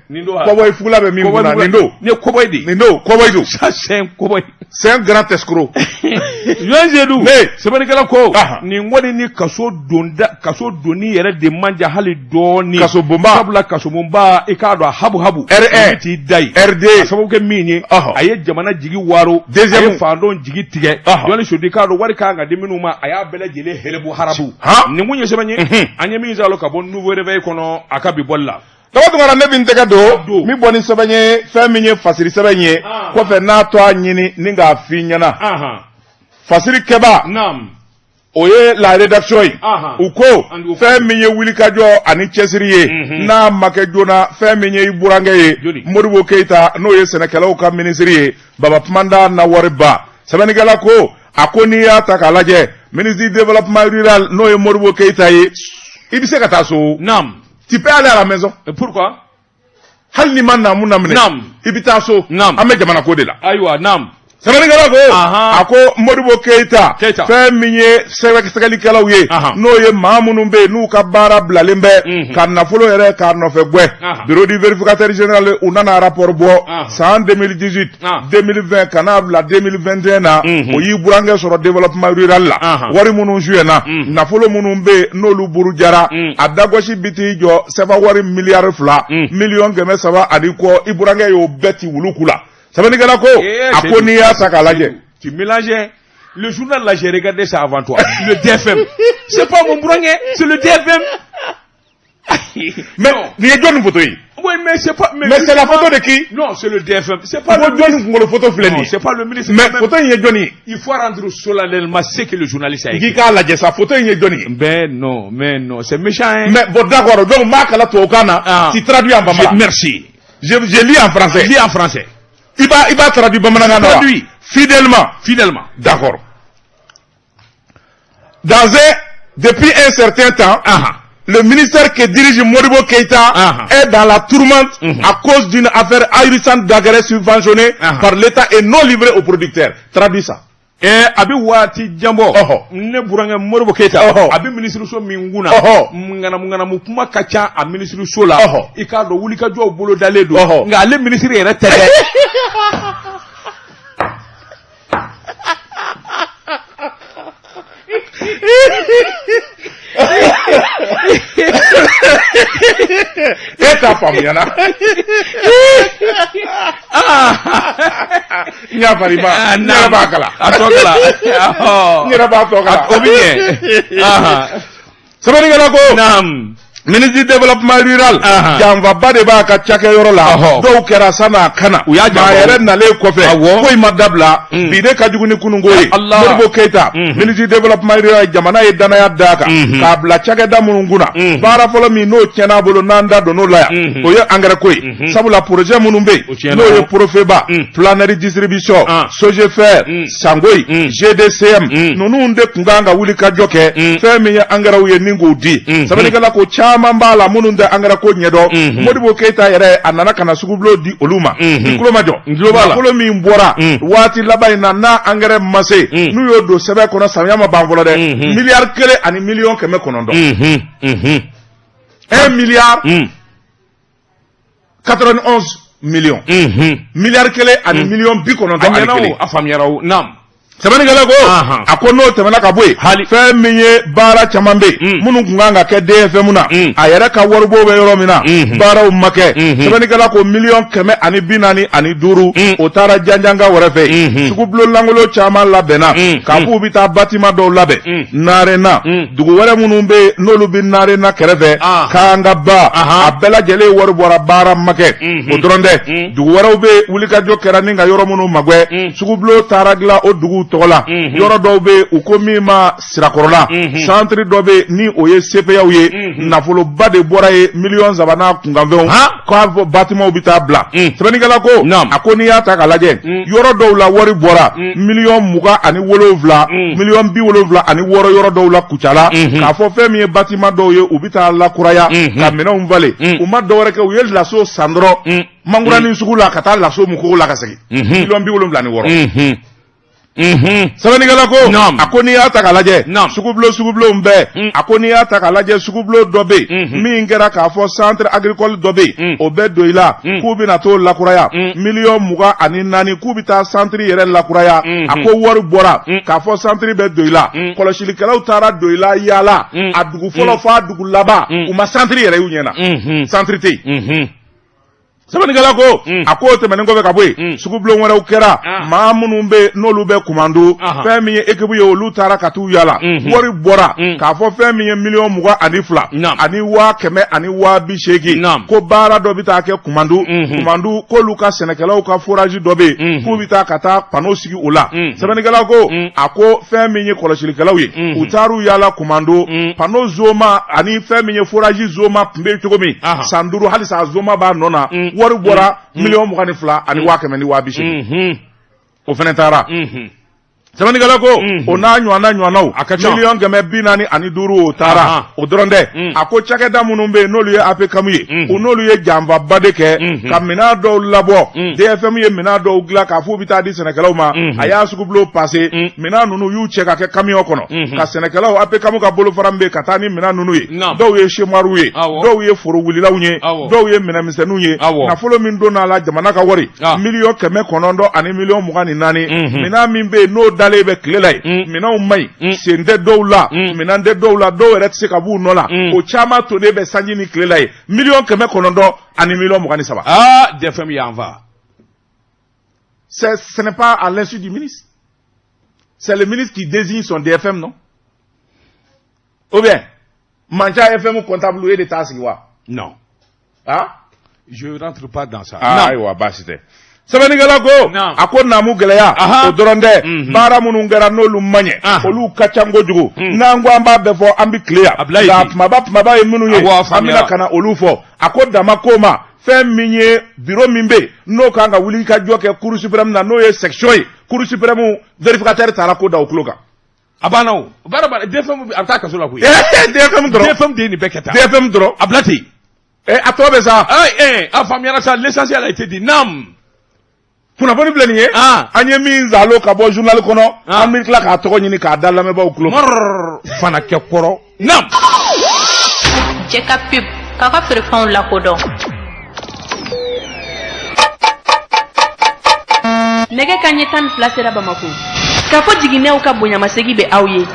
S2: nin don cowboy fugula bɛ min kunna nin don
S1: nin ye cowboy de ye
S2: nin don cowboy don
S1: ça c'est un cowboy
S2: c'est un grand escroc
S1: Journaliste Seydou sɛbɛnnikɛla ko nin kɔni ni kaso donda kaso donni yɛrɛ de man jan hali dɔɔni
S2: kasobonba
S1: sabula kasobonba i k'a dɔn a habu habu
S2: R1
S1: t'i da yen
S2: R2
S1: a sababu kɛ min ye a ye jamana jigi waaro
S2: deuxième
S1: a ye faantanw jigi tigɛ Journaliste Seydou i k'a dɔn wari kan ka di minnu ma a y'a bɛɛ lajɛlen hɛrɛbu harabu nin kun ye sɛbɛn ye an ye min sɔrɔ ka bɔ Nouveau Réveil kɔnɔ a ka bi bɔli la
S2: Daba Tunkara ne bɛ n tɛgɛ don min bɔ ni sɛbɛn ye fɛn min ye fasiri sɛbɛn ye kɔfɛ n'a to a ɲini ni k'a f'i ɲɛna fasiri kɛba o ye la rédaction ye u ko fɛn min ye wulikajɔ ani cɛsiri ye n'a ma kɛ joona fɛn min ye i burankɛ ye Modibo Keyita n'o ye sɛnɛkɛlaw ka minisiri ye Baba Kumanda na wari ba sɛbɛnnikɛla ko a ko n'i y'a ta k'a lajɛ ministre du développement rural n'o ye Modibo Keyita ye i bɛ se ka taa so
S1: naam
S2: tu peux aller à la maison
S1: Et pourquoi
S2: hali n'i ma naamu laminɛ
S1: naam
S2: i bɛ taa so
S1: naam
S2: an bɛ jamana ko de la
S1: ayiwa naam
S2: sɛbɛnnikɛla ko a ko Modibo Keyita fɛn min ye sɛgɛsɛgɛlikɛlaw ye n'o ye maa minnu bɛ yen n'u ka baara bilalen bɛ ka nafolo yɛrɛ k'a nɔfɛ gɛn bureau du vérificateur général u nana rapport bɔ san 2018 2020 ka n'a bila 2021 na o y'i burankɛ sɔrɔ développement rural la wari minnu suyɛnna nafolo minnu bɛ yen n'olu burujara a dagosi bi t'i jɔ sɛfa wari miliyari 2 miliyɔn 300 ani kɔ i burankɛ y'o bɛɛ ci wulu ku la sɛbɛnnikɛla ko a ko n'i y'a ta k'a lajɛ.
S1: Tu mélanges le journal là, j'ai regardé ça avant toi, le DFM. C'est pas mon burankɛ, c'est le DFM.
S2: Mais nin ye jɔnni photo ye?
S1: Oui, Mais c'est pas.
S2: Mais c'est la photo de qui?
S1: Non, c'est le DFM. C'est pas
S2: Ko
S1: le
S2: jɔnni kunkolo photo filɛ nin
S1: Non,
S2: ye?
S1: c'est pas le ministre.
S2: Mais
S1: Quand même,
S2: photo in ye jɔnni ye?
S1: il faut rendre solennellement ce que le journaliste a
S2: N k'i
S1: écrit.
S2: k'a lajɛ sa, photo in ye jɔnni ye?
S1: Ben non, mais non, c'est méchant, hein.
S2: Mais bon, d'accord, donc n b'a kala tubabukan na.
S1: Ah.
S2: Tu traduis en bambara.
S1: Merci.
S2: Je lis en français.
S1: Lis en français.
S2: I b'a traduit bamanankan na wa?
S1: Traduit.
S2: Fidèlement.
S1: Fidèlement.
S2: D'accord. Depuis un certain temps,
S1: Ah,
S2: le ministère que dirige Modibo Keïta
S1: Ah.
S2: est dans la tourmente à cause d'une affaire ahurissante d'engrais subventionnés
S1: Ah.
S2: par l'État et non livrés aux producteurs. Traduis ça.
S1: A bɛ waati jan bɔ. Ne burankɛ Modibo Keyita, a bɛ minisiriso min kunna, ŋanamu kuma ka ca a minisiriso la. I k'a dɔn, wulikajɔw bolodalen don, nka ale minisiri yɛrɛ tɛ dɛ.
S2: E t'a faamuyana. N y'a fari ma, n yɛrɛ b'a kalan.
S1: A tɔ kalan.
S2: N yɛrɛ b'a tɔ kalan.
S1: O bɛ ɲɛ.
S2: Sɛbɛnnikɛla ko ministre du développement rural, janfaba de b'a ka cakɛyɔrɔ la. Dɔw kɛra san'a kana.
S1: U y'a janfa.
S2: Maa yɛrɛ nalen kɔfɛ, ko in ma dabila. Bi de ka jugu ni kununko ye.
S1: Allah.
S2: Modibo Keyita, ministre du développement rural, jamana ye danaya d'a kan k'a bila cakɛda minnu kunna, baara fɔlɔ min n'o tiɲɛna a bolo, n'an da donn'o la yan, o ye engrais ko ye. Sabula projet minnu bɛ yen, n'o ye Profeba, Planète Distribution, Sogefer, Sangoyi, GDCM, ninnu de tun kan ka wuli ka jɔ kɛ fɛn min ye engrais ye ni k'o di. Sɛbɛnnikɛla ko caman b'a la minnu tɛ engrais ko ɲɛdɔn. Modibo Keyita yɛrɛ, a nana ka na sugubulon di olu ma. I tulo ma jɔ.
S1: N tulo b'a la.
S2: Nafolo min bɔra waati laban in na, n'a engrais ma se, n'u y'o don sɛbɛn kɔnɔ, samiya ma ban fɔlɔ dɛ, miliyari 1 ani miliyɔn 900. 1 milliard 91 millions. Miliyari 1 ani miliyɔn 91
S1: A
S2: ani
S1: ɲɛna
S2: kelen.
S1: o, a faamuyara o, naam.
S2: Sɛbɛnnikɛla ko a ko n'o tɛmɛna ka bɔ yen, fɛn min ye baara caman bɛ yen minnu tun kan ka kɛ DFM na, a yɛrɛ ka waribɔ bɛ yɔrɔ min na, baaraw ma kɛ. Sɛbɛnnikɛla ko miliyɔn 145, o taara janjanga wɛrɛ fɛ yen. Sugubulon lankolon caman labɛnna k'a f'u bɛ taa bâtiment dɔw labɛn Narena, dugu wɛrɛ minnu bɛ yen n'olu bɛ Narena kɛrɛfɛ, Kangaba, a bɛɛ lajɛlen wari bɔra, baara ma kɛ. O dɔrɔn tɛ, dugu wɛrɛw bɛ yen, wulikajɔ kɛra ni ka yɔrɔ minnu magɛn, sugubulon taara dilan o duguw tɔgɔ la. Yɔrɔ dɔw bɛ yen, u ko min ma Sirakɔrɔla, centre dɔ bɛ yen ni o ye CPAw ye, nafoloba de bɔra yen, miliyɔn 3 n'a kunkanfɛnw, k'a fɔ bâtiment bɛ taa bila. Sɛbɛnnikɛla ko a ko n'i y'a ta k'a lajɛ, yɔrɔ dɔw la wari bɔra miliyɔn 27, miliyɔn 76 yɔrɔ dɔw la Kucala, k'a fɔ fɛn min ye bâtiment dɔw ye, u bɛ taa lakuraya ka minɛnw falen. U ma dɔwɛrɛ kɛ, u ye laso san dɔrɔn Mankuranin sugu la ka taa laso mun kogo la ka segin, miliyɔn 76. Sɛbɛnnikɛla ko a ko n'i y'a ta k'a lajɛ, sugubulon sugubulon bɛɛ, a ko n'i y'a ta k'a lajɛ, sugubulon dɔ bɛ yen min kɛra k'a fɔ centre agricole dɔ bɛ yen, o bɛ don i la k'u bɛna t'o lakuraya, miliyɔn 24, k'u bɛ taa centre yɛrɛ lakuraya. A ko wari bɔra k'a fɔ centre bɛ don i la. Kɔlɔsilikɛlaw taara don i la yaala, a dugu fɔlɔ fɔ a dugu laban, u ma centre yɛrɛ y'u ɲɛna, centre tɛ yen. Sɛbɛnnikɛla ko a k'o tɛmɛnen kɔfɛ ka bɔ yen, sugubulon wɛrɛw kɛra. Maa minnu bɛ yen n'olu bɛ Kumando, fɛn min ye équipe ye, olu taara ka t'u yala, wari bɔra k'a fɔ fɛn min ye miliyɔn 22 ani 100 000 ani 80 000, ko baara dɔ bɛ taa kɛ Kumando. Kumando, k'olu ka sɛnɛkɛlaw ka forage dɔ bɛ yen, k'u bɛ taa ka taa panneau sigi o la. Sɛbɛnnikɛla ko a ko fɛn min ye kɔlɔsilikɛlaw ye, u taar'u yala Kumando, panneau zoma ani fɛn min ye forage zoma tun bɛ yen cogo min san 5, halisa a zoma b'a nɔ na. Wari bɔra miliyɔn 22 ani 100 000 ni 80 000, o fɛnɛ taara. Sɛbɛnnikɛla ko o n'a ɲɔgɔnna ɲɔgɔnnaw, miliyɔn 145, o taara. O dɔrɔn tɛ, a ko cakɛda minnu bɛ yen n'olu ye APCAM ye, u n'olu ye janfaba de kɛ ka minɛn dɔw labɔ. DFM ye minɛn dɔw dilan k'a fɔ u bɛ taa di sɛnɛkɛlaw ma. A y'a sugubulon passé, minɛn ninnu y'u cɛ ka kɛ camion kɔnɔ ka sɛnɛkɛlaw, APCAM ka bolofara min bɛ yen, ka taa ni minɛn ninnu ye. Dɔw ye semoirew ye, dɔw ye foro wulilaw ye, dɔw ye minɛnmisɛnninw ye. Nafolo min donna a la, jamana ka wari, miliyɔn 900 ani miliyɔn 24. Minɛn min bɛ yen n'o dalen bɛ tile la yen, minɛnw ma ɲi, sen tɛ dɔw la, minɛn tɛ dɔw la, dɔw yɛrɛ tɛ se ka b'u nɔ la, o caman tonnen bɛ sanji ni tile la yen, miliyɔn 900 ani miliyɔn 23.
S1: Ah, DFM y'an fa.
S2: Ce n'est pas à l'insu du ministre. C'est le ministre qui désigne son DFM, non? Ou bien, Mancha FM comptable e de t'a sigi wa?
S1: Non.
S2: Ah?
S1: Je rentre pas dans ça.
S2: Ah, ayiwa, baasi tɛ. Sɛbɛnnikɛla ko a ko naamu gɛlɛya o dɔrɔn tɛ, baara minnu kɛra n'olu ma ɲɛ, olu ka ca kojugu. N'an ko an b'a bɛɛ fɔ, an bɛ tile yan. Nka kumaba kumaba ye minnu ye, an bɛna ka na olu fɔ. A ko dama ko ma, fɛn min ye biro min bɛ yen n'o kan ka wuli ka jɔ kɛ Cour suprême na, n'o ye section ye, Cour suprême vérificateur taara ko da o tulo kan.
S1: A banna o. Baara banna. DFM a bɛ taa kaso la koyi.
S2: DFM dɔrɔn.
S1: DFM de ye nin bɛɛ kɛ tan.
S2: DFM dɔrɔn.
S1: A bila ten.
S2: A tɔ bɛ sa.
S1: A faamuyara sa, l'essentiel a été dit. Naam.
S2: Kunnafoni filɛ nin ye. An ye min zalo ka bɔ journal kɔnɔ, an bɛ tila k'a tɔgɔ ɲini k'a da lamɛnbaaw tulo.
S1: Fana kɛ kɔrɔ. Naam.
S3: Jɛ ka pub k'aw ka feerefɛnw lakodɔn.
S4: Nɛgɛ kanɲɛ 12 sera Bamakɔ. K'a fɔ jiginɛw ka bonyamasegin bɛ aw ye.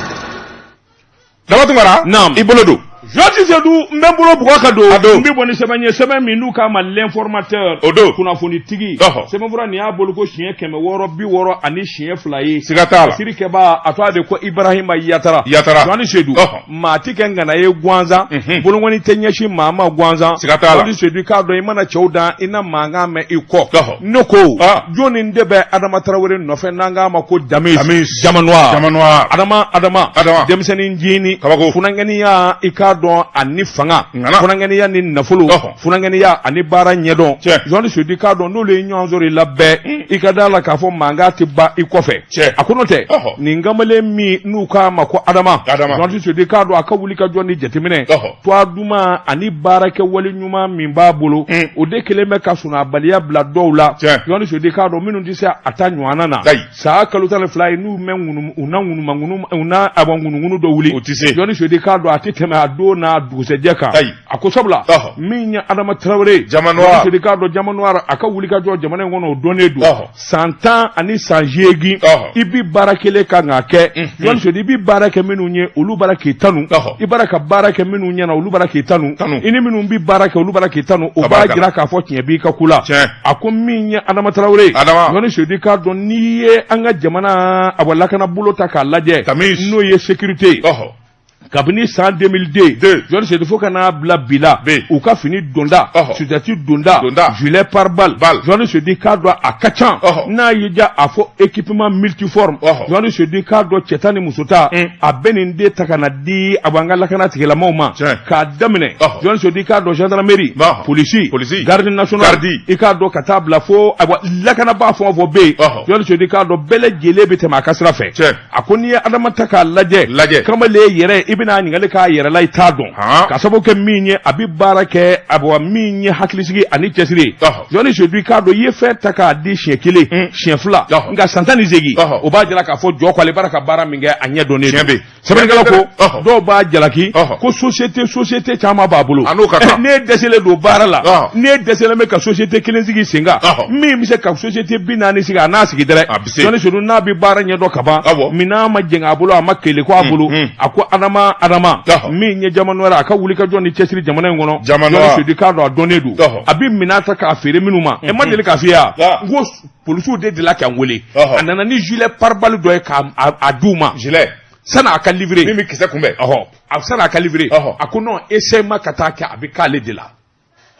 S2: Daba Tunkara.
S1: Naam.
S2: I bolo don.
S1: Jɔsi Sedu, n bɛ n bolo bugɔ ka don.
S2: A don.
S1: N bɛ bɔ ni sɛbɛn ye, sɛbɛn min n'u k'a ma L'Informateur.
S2: O don.
S1: Kunnafonitigi. Sɛbɛnfura nin y'a bolo ko siɲɛ 662 ye.
S2: Siga t'a la.
S1: Siri kɛbaa, a tɔgɔ de ko Ibrahima Yatara.
S2: Yatara.
S1: Jɔsi Sedu. Maa ti kɛ ŋana ye gansan. Bolonkɔni tɛ ɲɛsin maa ma gansan.
S2: Siga t'a la.
S1: Jɔsi Sedu, k'a dɔn i mana cɛw dan, i na mankan mɛn i kɔ. Ne ko jɔnni de bɛ Adama Tarawele nɔfɛ n'an k'a ma ko Damis. Diamant noir.
S2: Diamant noir.
S1: Adama Adama.
S2: Adama.
S1: Denmisɛnnin jini.
S2: Kabako.
S1: Funankɛninya, i k'a dɔn, ani fanga.
S2: Ŋana.
S1: Funankɛninya ni nafolo. Funankɛninya ani baara ɲɛdɔn.
S2: Tiɲɛ.
S1: Jɔnni Sedu, k'a dɔn n'olu ye ɲɔgɔn sɔrɔ i la bɛɛ. I ka d'a la k'a fɔ mankan tɛ ban i kɔfɛ.
S2: Tiɲɛ.
S1: A ko n'o tɛ. Nin kamalen min n'u k'a ma ko Adama.
S2: Adama.
S1: Jɔnni Sedu, k'a dɔn a ka wuli ka jɔ ni jateminɛ. Tɔgɔ duman ani baarakɛ wale ɲuman min b'a bolo. O de kelen bɛ ka sunabaliya bila dɔw la.
S2: Tiɲɛ.
S1: Jɔnni Sedu, k'a dɔn minnu tɛ se a ta ɲɔgɔnna na.
S2: Ayi.
S1: San kalo 12 ye n'u mɛn ŋunu u na ŋunuma ŋunu u na a bɔ ŋunuŋunu dɔ wuli.
S2: U tɛ se.
S1: Jɔnni Sedu, k'a dɔn a tɛ tɛmɛ a don n'a dugusɛjɛ kan.
S2: Ayi.
S1: A ko sabula. Min ye Adama Tarawele.
S2: Diamant noir.
S1: Jɔnni Sedu, k'a dɔn Diamant noir, a ka wuli ka jɔ jamana in kɔnɔ, o dɔnnen don. San 10 ani san 8. I bi baara kelen kan k'a kɛ. Jɔnni Sedu, i bi baara kɛ minnu ye, olu bara k'i tanu. I bara ka baara kɛ minnu ɲɛna, olu bara k'i tanu. I ni minnu bi baara kɛ, olu bara k'i tanu. O b'a jira k'a fɔ tiɲɛ b'i ka ko la. A ko min ye Adama Tarawele.
S2: Adama.
S1: Jɔnni Sedu, k'a dɔn n'i ye an ka jamana awa lakana bolo ta k'a lajɛ. N'o ye sécurité ye. Kabini san 2002, Jɔnni Sedu, fo ka n'a bila bi la, u ka fini donda, sutati donda, gilet pare-balles, Jɔnni Sedu, k'a dɔn a ka ca n'a y'i diya a fɔ équipement multiforme. Jɔnni Sedu, k'a dɔn cɛ ta ni muso ta, a bɛ nin de ta ka na di a b'an ka lakana tigilamaw ma, k'a daminɛ Jɔnni Sedu, k'a dɔn gendarmerie, polisi, garde nationale, i k'a dɔn ka taa bila fo ayiwa lakanabaa fɛn o fɛn bɛ yen, Jɔnni Sedu, k'a dɔn bɛɛ lajɛlen bɛ tɛmɛ a ka sira fɛ. A ko n'i ye Adama ta k'a lajɛ
S2: lajɛ
S1: kamalen yɛrɛ, i bɛna ɲininkali k'a yɛrɛ la, i t'a dɔn, ka sababu kɛ min ye a bɛ baara kɛ, ayiwa min ye hakilisigi ani cɛsiri ye. Jɔnni Sedu, k'a dɔn i ye fɛn ta k'a di siɲɛ kelen, siɲɛ fila, nka san 18, o b'a jira k'a fɔ jɔ ko ale bara ka baara min kɛ, a ɲɛ dɔnnen don. Sɛbɛnnikɛla ko dɔw b'a jalaki ko société caman b'a bolo. N'e dɛsɛlen don baara la, n'e dɛsɛlen bɛ ka société kelen sigi sen kan, min bɛ se ka société 40 sigi, a n'a sigi dɛrɛ. Jɔnni Sedu n'a bɛ baara ɲɛdɔn ka ban, minɛn ma jɛngɛ a bolo, a ma kele ko a bolo. A ko Adama Adama min ye Diamant noir, a ka wuli ka jɔ ni cɛsiri jamana in kɔnɔ, Jɔnni Sedu, k'a dɔn a dɔnnen don. A bɛ minɛn ta k'a feere minnu ma, ɛ ma deli k'a f'i ye wa, n ko polisiw de delila ka n wele, a nana ni gilet pare-balles dɔ ye k'a d'u ma.
S2: Gilet.
S1: Sani a ka livrer.
S2: Min bɛ kisɛ kunbɛn.
S1: A sani a ka livrer. A ko non, essayement ka taa kɛ, a bɛ k'ale de la.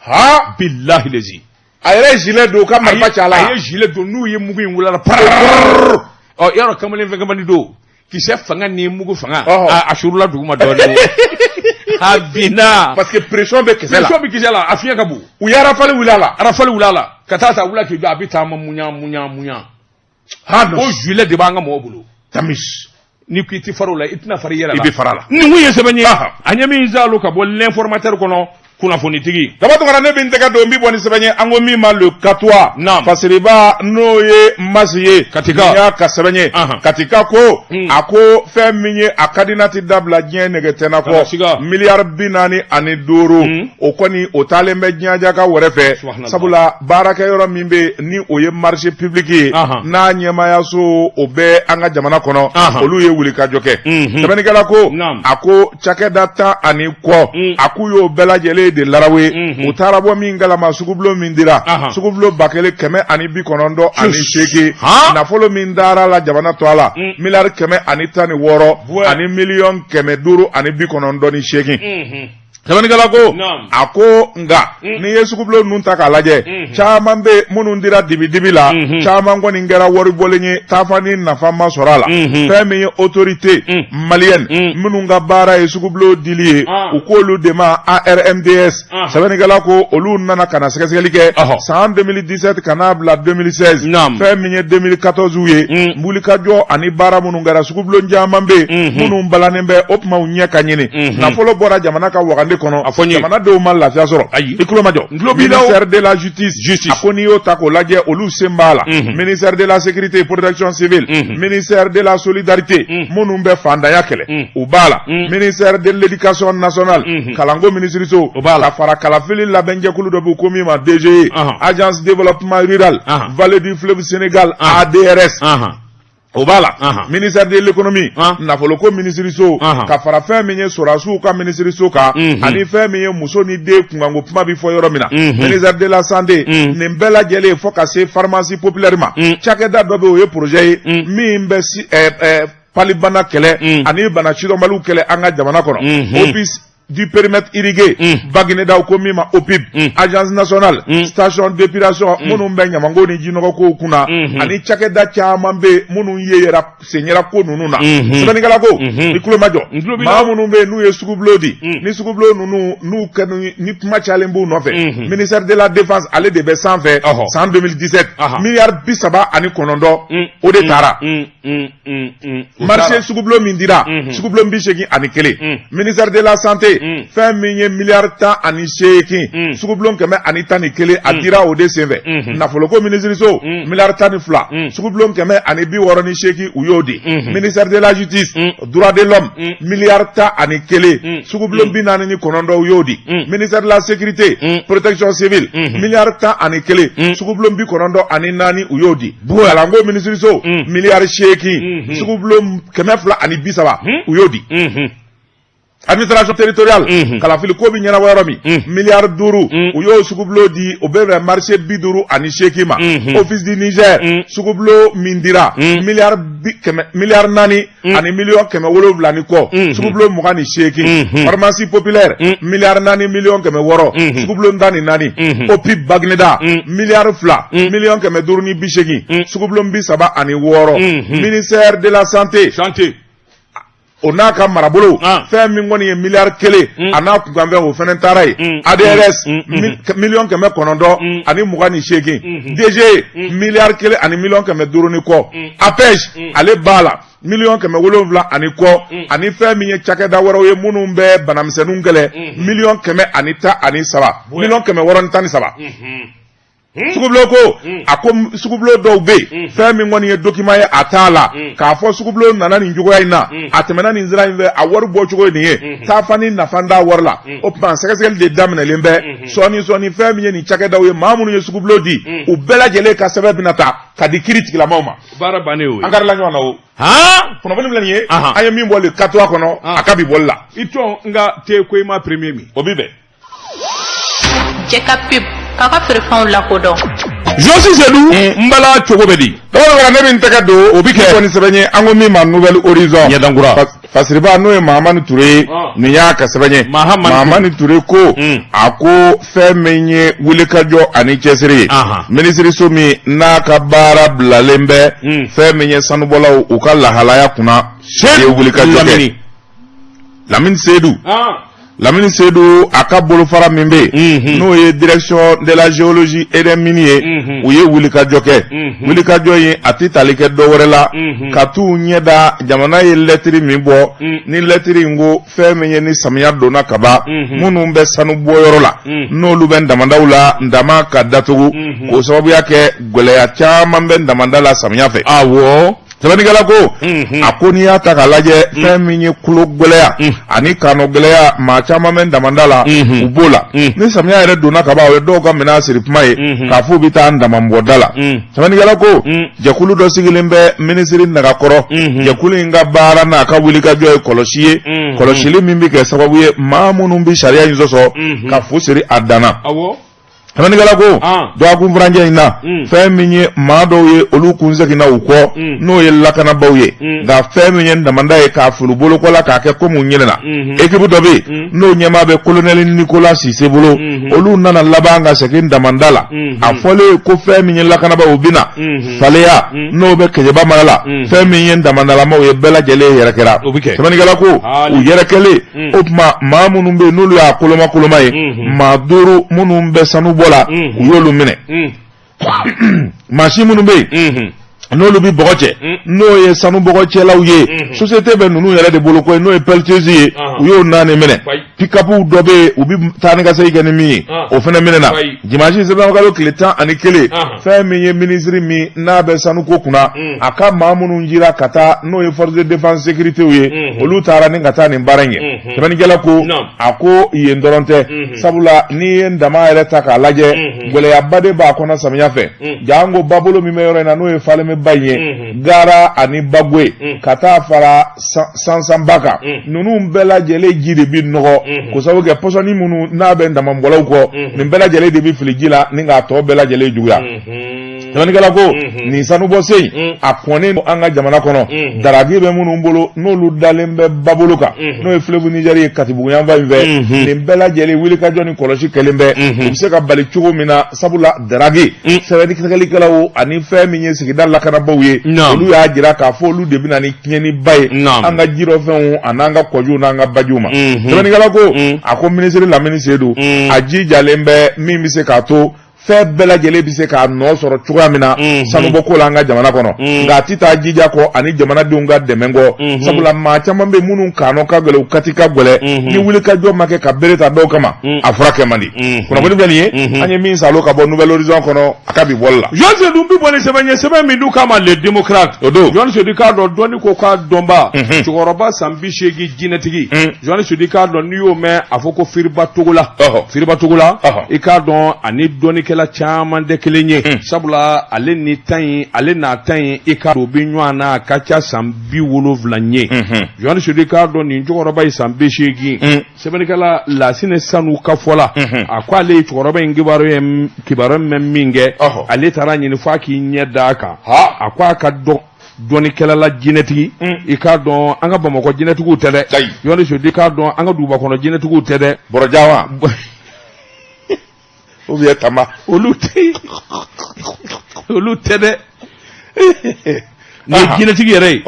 S2: Ha.
S1: Bilahi lezi.
S2: A yɛrɛ ye gilet don ka marifa ci a la.
S1: A ye gilet don, n'u ye mugu in wuli la, ɔ yɔrɔ kamalen fɛn kamalen don, kisɛ fanga ni mugu fanga, a surula duguma dɔɔnin, a binna.
S2: Parce que pression bɛ kisɛ la.
S1: Pression bɛ kisɛ la, a fiɲɛ ka bon.
S2: U ye rafale wuli a la.
S1: Rafale wuli a la ka taa ta, a wuli k'i jɔ, a bɛ taama muɲa muɲa muɲa. O gilet de b'an ka mɔgɔw bolo.
S2: Tamis.
S1: N'i ko i tɛ fara o la, i tɛna fara i yɛrɛ la.
S2: I bɛ fara a la.
S1: Nin kun ye sɛbɛn ye. A ɲɛ min zalo ka bɔ L'Informateur kɔnɔ, kunnafonitigi.
S2: Daba Tunkara, ne bɛ n tɛgɛ don, n bɛ bɔ ni sɛbɛn ye, an ko min ma Le Katois.
S1: Naam.
S2: Fasiriba n'o ye Masi ye.
S1: Katika.
S2: Nin y'a ka sɛbɛn ye. Katika ko. A ko fɛn min ye a ka di n'a tɛ dabila diɲɛ nɛgɛ tɛna kɔ. Miliyari 45. O kɔni o taalen bɛ diɲɛjaka wɛrɛ fɛ. Sabula baarakɛyɔrɔ min bɛ ni o ye marché public ye. N'a ɲɛmaayaso o bɛ an ka jamana kɔnɔ. Olu ye wulikajɔ kɛ. Sɛbɛnnikɛla ko. A ko cakɛda 10 ani kɔ. A k'u y'o bɛɛ lajɛlen de larawe. U taara bɔ min kalama, sugubulon min dira, sugubulon 1198. Nafolo min dara la jamana tɔ a la, miliyari 116 ani miliyɔn 598. Sɛbɛnnikɛla ko a ko nka mm. n'i ye sugubulon ninnu ta k'a lajɛ mm. caman bɛ minnu dira dibidibi la mm-hmm. caman kɔni kɛra wari bɔlen ye taafa ni nafa ma sɔrɔ a la mm-hmm. fɛn min ye autorité mm. malienne minnu ka baara ye sugubulon dili ye ah. u k'olu de ma ARMDS ah. sɛbɛnnikɛla ko olu nana ka na sɛgɛsɛgɛli kɛ san 2017 ka n'a bila 2016 fɛn min ye 2014 ye wulikajɔ ani baara minnu kɛra sugubulon caman bɛ yen minnu balannen bɛ o tuma u ɲɛ ka ɲini nafolo bɔra jamana ka wagande kɔnɔ a fɔ jamanadenw ma lafiya sɔrɔ ayi i tulo majɔ ministère de la justice a ko n'i y'o ta k'o lajɛ olu sen b'a la ministère de la sécurité et protection civile ministère de la solidarité minnu bɛ fantanya kɛlɛ u b'a la ministère de l'éducation nationale kalanko minisiriso o b'a la ka fara kalafili labɛnjɛkulu dɔ b'u ko min ma DGE agence développement rural vallée du fleuve Sénégal ADRS o b'a la ministère de l'économie nafoloko minisiriso ka fara fɛn min ye sɔrɔdasiw ka minisiriso kan ani fɛn min ye muso ni den kunkanko kuma bɛ fɔ yɔrɔ min na ministère de la santé nin bɛɛ lajɛlen fo ka se pharmacie populaire ma cakɛda dɔ bɛ o ye projet ye min bɛ palibana kɛlɛ ani bana sidɔnbaliw kɛlɛ an ka jamana kɔnɔ office du périmètre irrigué mm. Baguinéda ko min ma OPIB mm. agence nationale mm. station d'épuration minnu bɛ ɲamanko ni jinɔgɔkow kunna mm-hmm. ani cakɛda caman bɛ minnu ye yɛrɛ sen yera ko ninnu na mm-hmm. sɛbɛnnikɛla ko mm-hmm. i tulo majɔ maa minnu bɛ yen n'u ye sugubulon di ni sugubulon ninnu n'u kɛ ni kuma cayalen b'u nɔfɛ ministère de la défense ale de bɛ sanfɛ san 2017 miliyari 39 o de taara marché sugubulon min dira sugubulon 81 ministère de la santé fɛn min ye miliyari 18 sugubulon 111 a dira o de senfɛ nafoloko minisiriso miliyari 12 sugubulon 168 u y'o di ministère de la justice droit de l'homme miliyari 11 sugubulon 49 u y'o di ministère de la sécurité protection civile miliyari 11 sugubulon 94 u y'o di kalanko minisiriso miliyari 8 sugubulon 230 u y'o di administration territoriale kalafili ko bɛ ɲɛnabɔ yɔrɔ min miliyari 5 u y'o sugubulon di o bɛ bɛn marché 58 ma office du Niger sugubulon min dira miliyari miliyari 4 ani miliyɔn 700 ni kɔ sugubulon 28 pharmacie populaire miliyari 4 miliyɔn 600 sugubulon 14 OPIB Baguineda miliyari 2 miliyɔn 580 sugubulon 36 ministère de la santé o n'a ka marabolo fɛn min kɔni ye miliyari 1 a n'a kunkanfɛn o fana taara yen ADRS miliyɔn 928 DG miliyari 1 ani miliyɔn 500 ni kɔ APEJ ale b'a la miliyɔn 700 ani kɔ ani fɛn min ye cakɛda wɛrɛw ye minnu bɛ banamisɛnninw kɛlɛ miliyɔn 113 miliyɔn 613 sugubulon ko a ko sugubulon dɔw bɛ yen fɛn min kɔni ye document ye a t'a la k'a fɔ sugubulon nana nin cogoya in na a tɛmɛna nin sira in fɛ a wari bɔcogo ye nin ye taafa ni nafa t'a wari la o tuma sɛgɛsɛgɛli de daminɛlen bɛ sɔɔni sɔɔni fɛn min ye nin cakɛdaw ye maa minnu ye sugubulon di u bɛɛ lajɛlen ka sɛbɛn bɛna ta ka di kiri tigilamaw ma
S1: baara bannen o ye
S2: an karila ɲɔgɔn na o kunnafoni filɛ nin ye an ye min bɔ le 4 kɔnɔ a ka bi bɔli la
S1: i tɔn n ka te ko i ma premier min
S2: o bi bɛn
S3: Cɛ ka pub k'a ka feerefɛnw lakodɔn
S1: Josi Sedu n bala cogo bɛ di
S2: dɔgɔ ne bɛ n tɛgɛ don
S1: O bi kɛ.
S2: kɔni sɛbɛn ye an ko min ma Nouvel Horizon
S1: Ɲɛdankura.
S2: Fasiriba n'o ye Mahamani Ture ye nin y'a ka sɛbɛn ye
S1: Mahamani
S2: Mahamani Ture ko a ko fɛn min ye wulikajɔ ani cɛsiri ye minisiriso min n'a ka baara bilalen bɛ fɛn min ye sanubɔlaw u ka lahalaya kunna ye wulikajɔ kɛ Lamini Sedu Lamini Sedu a ka bolofara min bɛ yen n'o ye direction de la géologie et des mines ye u ye wulikajɔ kɛ wulikajɔ in a tɛ tali kɛ dɔ wɛrɛ la ka t'u ɲɛ da jamana ye lɛtiri min bɔ ni lɛtiri in ko fɛn min ye ni samiya donna kaban minnu bɛ sanu bɔyɔrɔ la n'olu bɛ damandaw la dama ka datugu k'o sababuya kɛ gɛlɛya caman bɛ damanda la samiya fɛ
S1: awɔ
S2: sɛbɛnnikɛla ko a ko n'i y'a ta k'a lajɛ fɛn min ye kulo gɛlɛya ani kanɔ gɛlɛya maa caman bɛ damanda la u b'o la ni samiya yɛrɛ donna kaban o ye dɔw ka minɛn siri kuma ye k'a fɔ u bɛ taa damanbɔda la sɛbɛnnikɛla ko jɛkulu dɔ sigilen bɛ minisiri nagakɔrɔ jɛkulu in ka baara n'a ka wulikajɔ ye kɔlɔsi ye kɔlɔsili min bɛ kɛ sababu ye maa minnu bɛ sariya in sɔsɔ ka fu siri a dan na. Sɛbɛnnikɛla ko dɔgɔkun furancɛ in na fɛn min ye maa dɔw ye olu kun seginna u kɔ n'o ye lakanabaaw ye nka fɛn min ye damanda ye k'a fili bolokɔ la k'a kɛ komi u ɲinɛna ekipu dɔ bɛ yen n'o ɲɛmaa bɛ kolonɛli Nicolas Sise bolo olu nana laban ka segin damanda la a fɔlen ko fɛn min ye lakanabaaw bɛ na faleya n'o bɛ Keɲeba mara la fɛn min ye damandalamaw ye bɛɛ lajɛlen yɛrɛ kɛra sɛbɛnnikɛla ko u yɛrɛ kɛlen o tuma maa minnu bɛ yen n'olu y'a koloma koloma ye maa duuru minnu bɛ sanubɔ la u y'olu minɛ maa si minnu bɛ yen n'olu bɛ bɔgɔ cɛ n'o ye sanu bɔgɔcɛlaw ye société bɛ ninnu yɛrɛ de bolo koyi n'o ye pelleteuse ye u y'o naani minɛ pick-up dɔ bɛ yen u bɛ taa ni ka segin kɛ ni min ye o fana minɛna dimanche septembre kalo tile 11 fɛn min ye minisiri min n'a bɛ sanuko kunna a ka maa minnu jira ka taa n'o ye force de défense sécurité ye olu taara ni ka taa nin baara in kɛ sɛbɛnnikɛla ko a ko yen dɔrɔn tɛ sabula n'i ye dama yɛrɛ ta k'a lajɛ gɛlɛyaba de b'a kɔnɔ samiya fɛ janko babolo min bɛ yɔrɔ in na n'o ye Falémé ba in ye Gara ani Bagoué ka taa fara Sansanba kan ninnu bɛɛ lajɛlen ji de bɛ nɔgɔ k'o sababu kɛ pɔsɔni minnu n'a bɛ damanbɔlaw kɔ nin bɛɛ lajɛlen de bɛ fili ji la ni k'a tɔ bɛɛ lajɛlen juguya sɛbɛnnikɛla ko nin sanubɔsen in a kɔnnen don an ka jamana kɔnɔ daraki bɛ minnu bolo n'olu dalen bɛ babolo kan n'o ye fleuve Niger ye Katibugu yanfan in fɛ nin bɛɛ lajɛlen wulikajɔ ni kɔlɔsi kɛlen bɛ u bɛ se ka bali cogo min na sabula daraki sɛbɛnnikɛlaw ani fɛn min ye sigida lakanabaaw ye olu y'a jira k'a fɔ olu de bɛ na ni tiɲɛniba ye an ka jirɔfɛnw an'an ka kɔjiw n'an ka bajiw ma sɛbɛnnikɛla ko a ko minisiri Lamini Sedu a jijalen bɛ min bɛ se k'a to fɛn bɛɛ lajɛlen bɛ se k'a nɔ sɔrɔ cogoya min na sanubɔko la an ka jamana kɔnɔ nka a tɛ taa jija kɔ ani jamanadenw ka dɛmɛ kɔ sabula maa caman bɛ minnu kanɔ ka gɛlɛn u kati ka gɛlɛn ni wulikajɔ ma kɛ ka bere ta dɔw kama a fura kɛ man di kunnafoni filɛ nin ye an ye min salo ka bɔ Nouvel Horizon kɔnɔ a ka bi bɔli la
S1: Jɔn Sedu bi bɔ ni sɛbɛn ye sɛbɛn min n'u k'a ma Le Démocrate
S2: o don
S1: Jɔn Sedu k'a dɔn dɔnni ko k'a dɔnba cɛkɔrɔba san 80 jinɛtigi Jɔn Sedu k'a dɔn n'i y'o mɛn a fɔ ko Firiba Togola Firiba Togola i k'a dɔn ani dɔnnikɛla caman tɛ kelen ye sabula ale ni tan in ale n'a tan in i k'a dɔn u bɛ ɲɔgɔn na a ka ca san 70 ye Jɔn Sedu i k'a dɔn nin cɛkɔrɔba ye san 80 sɛbɛnnikɛla Lasinɛ Sanu ka fɔ la a ko ale ye cɛkɔrɔba in kibaru ye kibaru mɛn min kɛ ale taara ɲini f'a k'i ɲɛ da a kan a ko a ka dɔn dɔnnikɛla la jinɛtigi i k'a dɔn an ka bamakɔ jinɛtigiw tɛ dɛ Jɔn Sedu i k'a dɔn an ka duguba kɔnɔ jinɛtigiw tɛ dɛ
S2: bɔrɔjawa ou bien tama
S1: olu tɛ olu tɛ dɛ nin ye jinɛtigi yɛrɛ ye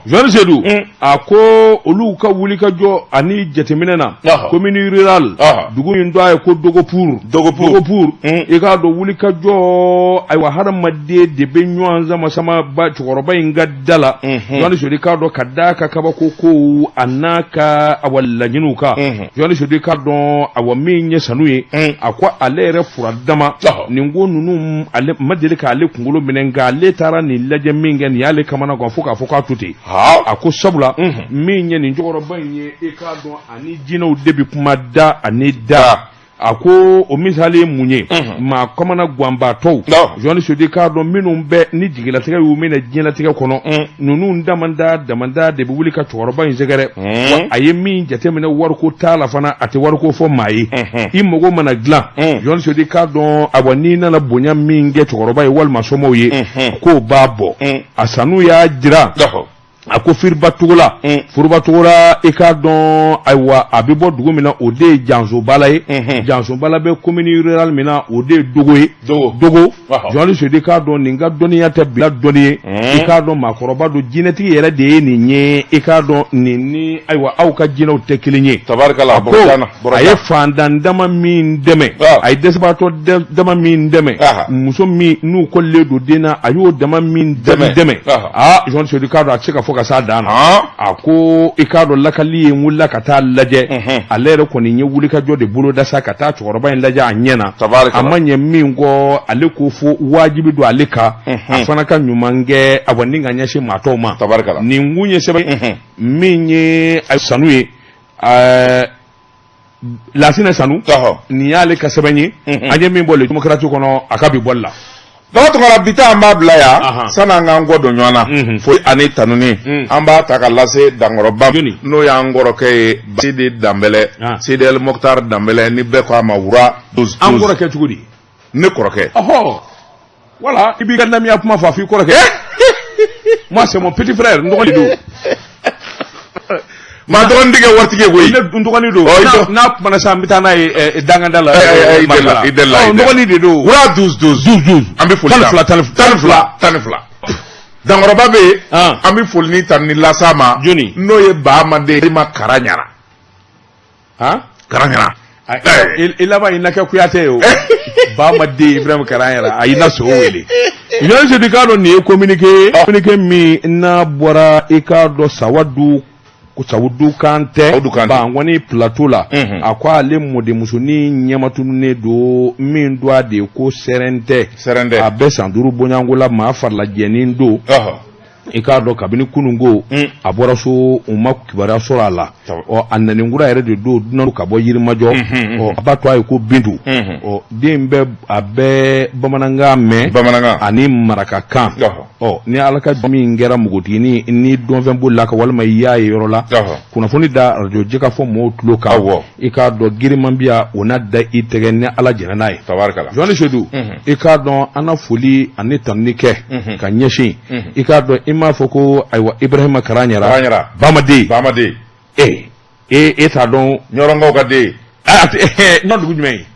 S1: Jɔn Sedu a ko olu ka wulikajɔ ani jateminɛ na commune rurale dugu in tɔgɔ ye ko Dogopur Dogopur i k'a dɔn wulikajɔ ayiwa hadamaden de bɛ ɲɔgɔn sama sama ba cɛkɔrɔba in ka da la Jɔn Sedu i k'a dɔn ka d'a ka kabako kow a n'a ka awa laɲiniw kan Jɔn Sedu i k'a dɔn awa min ye sanu ye a ko ale yɛrɛ fura dama nin ko ninnu ale ma deli k'ale kunkolo minɛ nka ale taara nin lajɛ min kɛ nin y'ale kamana gan fo k'a fɔ k'a to ten a ko sabula min ye nin cɛkɔrɔba in ye i k'a dɔn ani jinɛw de bɛ kuma da ani da a ko o misali ye mun ye maa kamana ganbaatɔw Jɔn Sedu i k'a dɔn minnu bɛ ni jigilatigɛ y'u minɛ diɲɛlatigɛ kɔnɔ ninnu damanda damanda de bɛ wuli ka cɛkɔrɔba in sɛgɛrɛ wa a ye min jateminɛ wariko t'a la fana a tɛ wariko fɔ maa ye i mago mana dilan Jɔn Sedu i k'a dɔn awa n'i nana bonya min kɛ cɛkɔrɔba ye walima somɔgɔw ye k'o b'a bɔ a sanu y'a jira a ko Firiba Togola Firiba Togola i k'a dɔn ayiwa a bɛ bɔ dugu min na o de ye Jansobala ye Jansobala bɛ commune rurale min na o de ye Dogo ye Dogo Jɔn Sedu i k'a dɔn nin ka dɔnniya tɛ bila dɔnni ye i k'a dɔn maakɔrɔba don jinɛtigi yɛrɛ de ye nin ye i k'a dɔn nin ni ayiwa aw ka jinɛw tɛ kelen ye
S2: tabarikala
S1: ko a ye fantan dama min dɛmɛ a ye dɛsɛbaatɔ dama min dɛmɛ muso min n'u kɔlen don den na a y'o dama min dɛmɛ aa Jɔn Sedu i k'a dɔn a tɛ se ka fɔ ka s'a dan na a ko i k'a dɔn lakali ye n wulila ka taa lajɛ ale yɛrɛ kɔni ye wulikajɔ de boloda sa ka taa cɛkɔrɔba in lajɛ a ɲɛ na a ma ɲɛ min kɔ ale ko fo wajibi don ale kan a fana ka ɲuman kɛ awa ni ka ɲɛsin maa tɔw ma nin kun ye sɛbɛn min ye sanu ye Lasinɛ Sanu nin y'ale ka sɛbɛn ye an ye min bɔ Le Démocrate kɔnɔ a ka bi bɔli la
S2: Baba Tunkara bi ta an b'a bila yan sani an k'an kɔ don ɲɔgɔn na foli ani tanuni an b'a ta ka lase dankɔrɔba n'o y'an kɔrɔkɛ ye Sidi Danbɛlɛ Sidi El Mokhtar Danbɛlɛ ni bɛɛ ko a ma wura
S1: an kɔrɔkɛ cogo di
S2: Ne kɔrɔkɛ.
S1: Ɔhɔ, voilà, i b'i ka namiya kuma fɔ a f'i kɔrɔkɛ. Moi, c'est mon petit frère, n dɔgɔnin de don.
S2: Maa dɔgɔnin tɛ kɛ waritigi ye koyi.
S1: Ne n dɔgɔnin don.
S2: Ɔ, i dɔgɔ-
S1: N'a kumana sisan, n bɛ taa n'a ye danganda la.
S2: Eh, eh, eh, i
S1: Maraka
S2: delila, i delila,
S1: Ɔ,
S2: i
S1: n
S2: delila.
S1: dɔgɔnin de don.
S2: Wura 12 12.
S1: 12 12.
S2: An bɛ foli
S1: 12, 12.
S2: 12, 12. Dankɔrɔba bɛ yen.
S1: Ah.
S2: An bɛ foli ni tanuni las'a ma.
S1: Jɔni?
S2: N'o ye Baamaden ma Kara Ɲara.
S1: Han?
S2: Kara Ɲara.
S1: I laban i na kɛ Kuyatɛ ye o. Bamaden Ibrahim Kara Ɲara, a y'i na so wele. Jean Seydou, k'a dɔn nin ye communiqué communiqué min n'a bɔra, i k'a dɔn, Sawadu Sawudu Kantɛ.
S2: Sawudu Kantɛ.
S1: Bankɔni plateau la. A ko ale mɔdenmusonin ɲɛmatununnen don min don a de ye ko Sɛrɛntɛ.
S2: Sɛrɛntɛ.
S1: A bɛ san 5 bɔɲɔgɔnko la, maa farilajɛnin don. I k'a dɔn kabini kununko a bɔra so, u ma kibaruya sɔrɔ a la. Ɔ, a naninkura yɛrɛ de don, dunan ka bɔ Yirimajɔ. Ɔ, a b'a to a ye ko Bintu. Ɔ, den bɛ a bɛ bamanankan mɛn.
S2: Bamanankan.
S1: Ani marakakan. Ɔ, ni Ala ka min kɛra npogotiginin ni dɔnfɛn bolila ka walima i y'a ye yɔrɔ la, kunnafoni da arajo Jɛkafɔ mɔgɔw tulo kan. I k'a dɔn giriman bi yan, o na da i tɛgɛ ni Ala jɛnna n'a ye.
S2: Tabarikala.
S1: Jɔnni Sedu, i k'a dɔn an na foli ani tanuni kɛ ka ɲɛsin, i k'a dɔn, i m'a fɔ ko ayiwa Ibrahima Kara
S2: Kara
S1: Ɲara.
S2: Ɲara.
S1: Bamaden.
S2: Bamaden.
S1: E e e t'a dɔn.
S2: Ɲɔrɔnkaw ka den.
S1: A tɛ ɲɔ dugu jumɛn ye?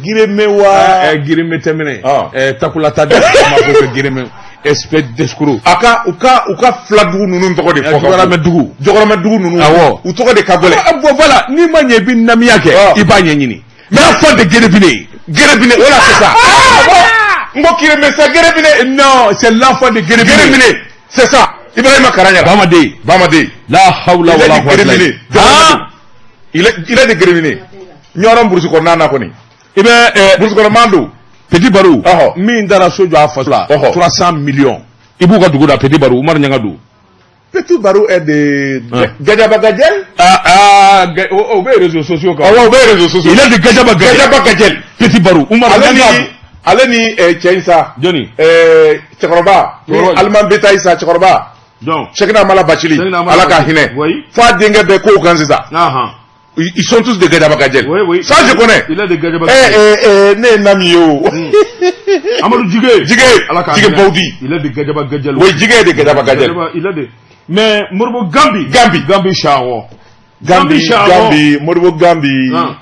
S2: Gireme wa.
S1: Gireme tɛ minɛ.
S2: Ah.
S1: Takulata de ma ko que Gireme, espèce d'escroc.
S2: A ka u ka fila dugu ninnu tɔgɔ de fɔ.
S1: Jɔgɔrɔmɛ dugu.
S2: Jɔgɔrɔmɛ dugu ninnu.
S1: Awɔ.
S2: U tɔgɔ de ka gɛlɛn.
S1: Ah, bon voilà, n'i ma ɲɛ i bɛ namiya kɛ,
S2: Ah.
S1: i b'a ɲɛɲini. Mais l'enfant de Guérébine.
S2: Guérébine, voilà, c'est ça. Ah, bon. N ko Kireme, c'est Guérébine.
S1: Non, c'est l'enfant de Guérébine.
S2: Guérébine, c'est ça. Ibrahima Kara Ɲara.
S1: Bamaden.
S2: Bamaden.
S1: La hawla
S2: Il est
S1: wala
S2: de
S1: quwwata illa
S2: Guérébine.
S1: billah. Ah!
S2: Il est de Guérébine. Ɲɔrɔn burusi kɔnɔna na kɔni.
S1: I bɛ
S2: Burusi kɔnɔ man don.
S1: Petit Barou.
S2: Ɔhɔ.
S1: Min taara so jɔ a faso la.
S2: Ɔhɔ.
S1: 300 millions. I b'u ka dugu da Petit Barou, Umaru Ɲanga don.
S2: Petit Barou est de
S1: Hein.
S2: Gadiaba Gadiel.
S1: Ah ah, o bɛ réseaux sociaux kan.
S2: Awɔ, o bɛ réseaux sociaux.
S1: Il est de Gadiaba Gadiel.
S2: Gadiaba Gadiel.
S1: Petit Barou, Umaru
S2: Ale
S1: Ɲanga.
S2: ni ale ni cɛ in sa.
S1: Jɔnni?
S2: Cɛkɔrɔba. Ni
S1: Cɛkɔrɔba.
S2: Aliman Betayi sa, cɛkɔrɔba.
S1: Donc.
S2: Cheickna Mala Bachili.
S1: Cheickna Mala
S2: Ala ka
S1: Bachili.
S2: hinɛ.
S1: Oui.
S2: F'a denkɛ bɛɛ kow kan sisan.
S1: Ahan.
S2: Ils sont tous de Gadiaba Gadiel.
S1: Oui, oui.
S2: Ça, je connais.
S1: Il est de Gadiaba
S2: Eh,
S1: Gadiel.
S2: eh, eh, ne ye Nami ye o.
S1: Amadou Djigé.
S2: Djigé.
S1: Ala k'a
S2: Djigé
S1: hinɛ.
S2: Baudi.
S1: Il est de Gadiaba Gadiel.
S2: Oui, Djigé est de Gadiaba Gadiel.
S1: Il est de. Mais Modibo Gambi.
S2: Gambi.
S1: Gambi Charo.
S2: Gambi,
S1: Charo.
S2: Gambi, Modibo Gambi.
S1: Ah.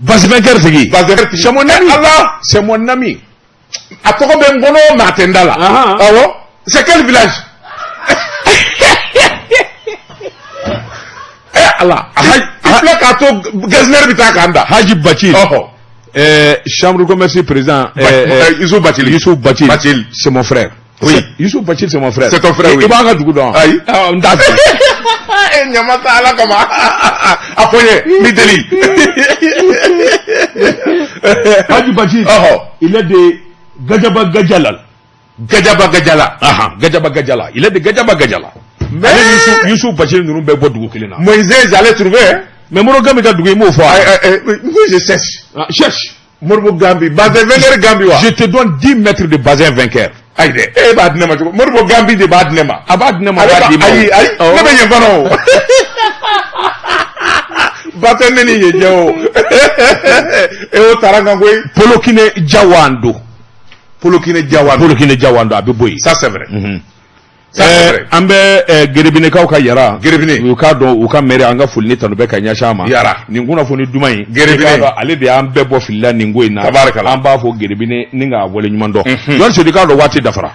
S1: Bazin tigi.
S2: Bazin
S1: C'est mon ami.
S2: Allah.
S1: C'est mon ami.
S2: A tɔgɔ bɛ n kɔnɔ, mais a tɛ n da la.
S1: Ahan.
S2: Awɔ. C'est quel village? Eh Ala. I filɛ k'a to Gaziner bɛ taa k'an da.
S1: Haji Bachil.
S2: Ɔhɔ.
S1: Chambre de commerce président.
S2: Youssouf Bachili.
S1: Youssouf Bachil.
S2: Bachil.
S1: C'est mon frère.
S2: Oui.
S1: Youssouf Bachil, c'est mon frère.
S2: C'est ton frère, oui.
S1: I b'a ka dugu dɔn?
S2: Ayi.
S1: Ah, n t'a fɛ.
S2: Eh ɲama ta Ala kama. A fɔ n ye, n b'i deli.
S1: Haji Bachil.
S2: Ɔhɔ.
S1: Il est de Gadiaba Gadiala.
S2: Gadiaba Gadiala.
S1: Ahan, Gadiaba Gadiala. Il est de Gadiaba Gadiala.
S2: Mais
S1: Ale ni Youssouf Bachil ninnu bɛɛ bɔ dugu kelen na.
S2: Moïse, j'allais trouver. Hein.
S1: Mais Modibo Gambi ka dugu, i m'o fɔ wa?
S2: Moi, je cherche.
S1: Ah, cherche.
S2: Modibo Gambi, Bazin vainqueur Gambi wa.
S1: Je te donne 10 mètres de bazin vainqueur.
S2: Ayi dɛ, e b'a di ne ma cogo. Modibo Gambi de b'a di ne ma.
S1: A b'a di ne ma, a
S2: Ale
S1: b'a
S2: b'a
S1: di ma.
S2: ayi ayi,
S1: Awɔ.
S2: ne bɛ yen fana o. Bazin ne ni yen jɛ o. E o taara n kan koyi.
S1: Polokine Jawando.
S2: Polokine Jawando.
S1: Polokine Jawando, a bɛ bɔ yen.
S2: Ça c'est vrai. Ça c'est vrai.
S1: An bɛ Gerebinekaw ka Yara.
S2: Gerebine.
S1: U k'a dɔn u ka maire, an ka foli ni tanu bɛ ka ɲɛsin a ma.
S2: Yara.
S1: Nin kunnafoni duman in.
S2: Gerebine.
S1: I k'a dɔn ale de y'an bɛɛ bɔ fili la nin ko in na.
S2: Tabarikala.
S1: An b'a fɔ Gerebine ni k'a waleɲuman dɔn. Jɔn Sedu, k'a dɔn waati dafara.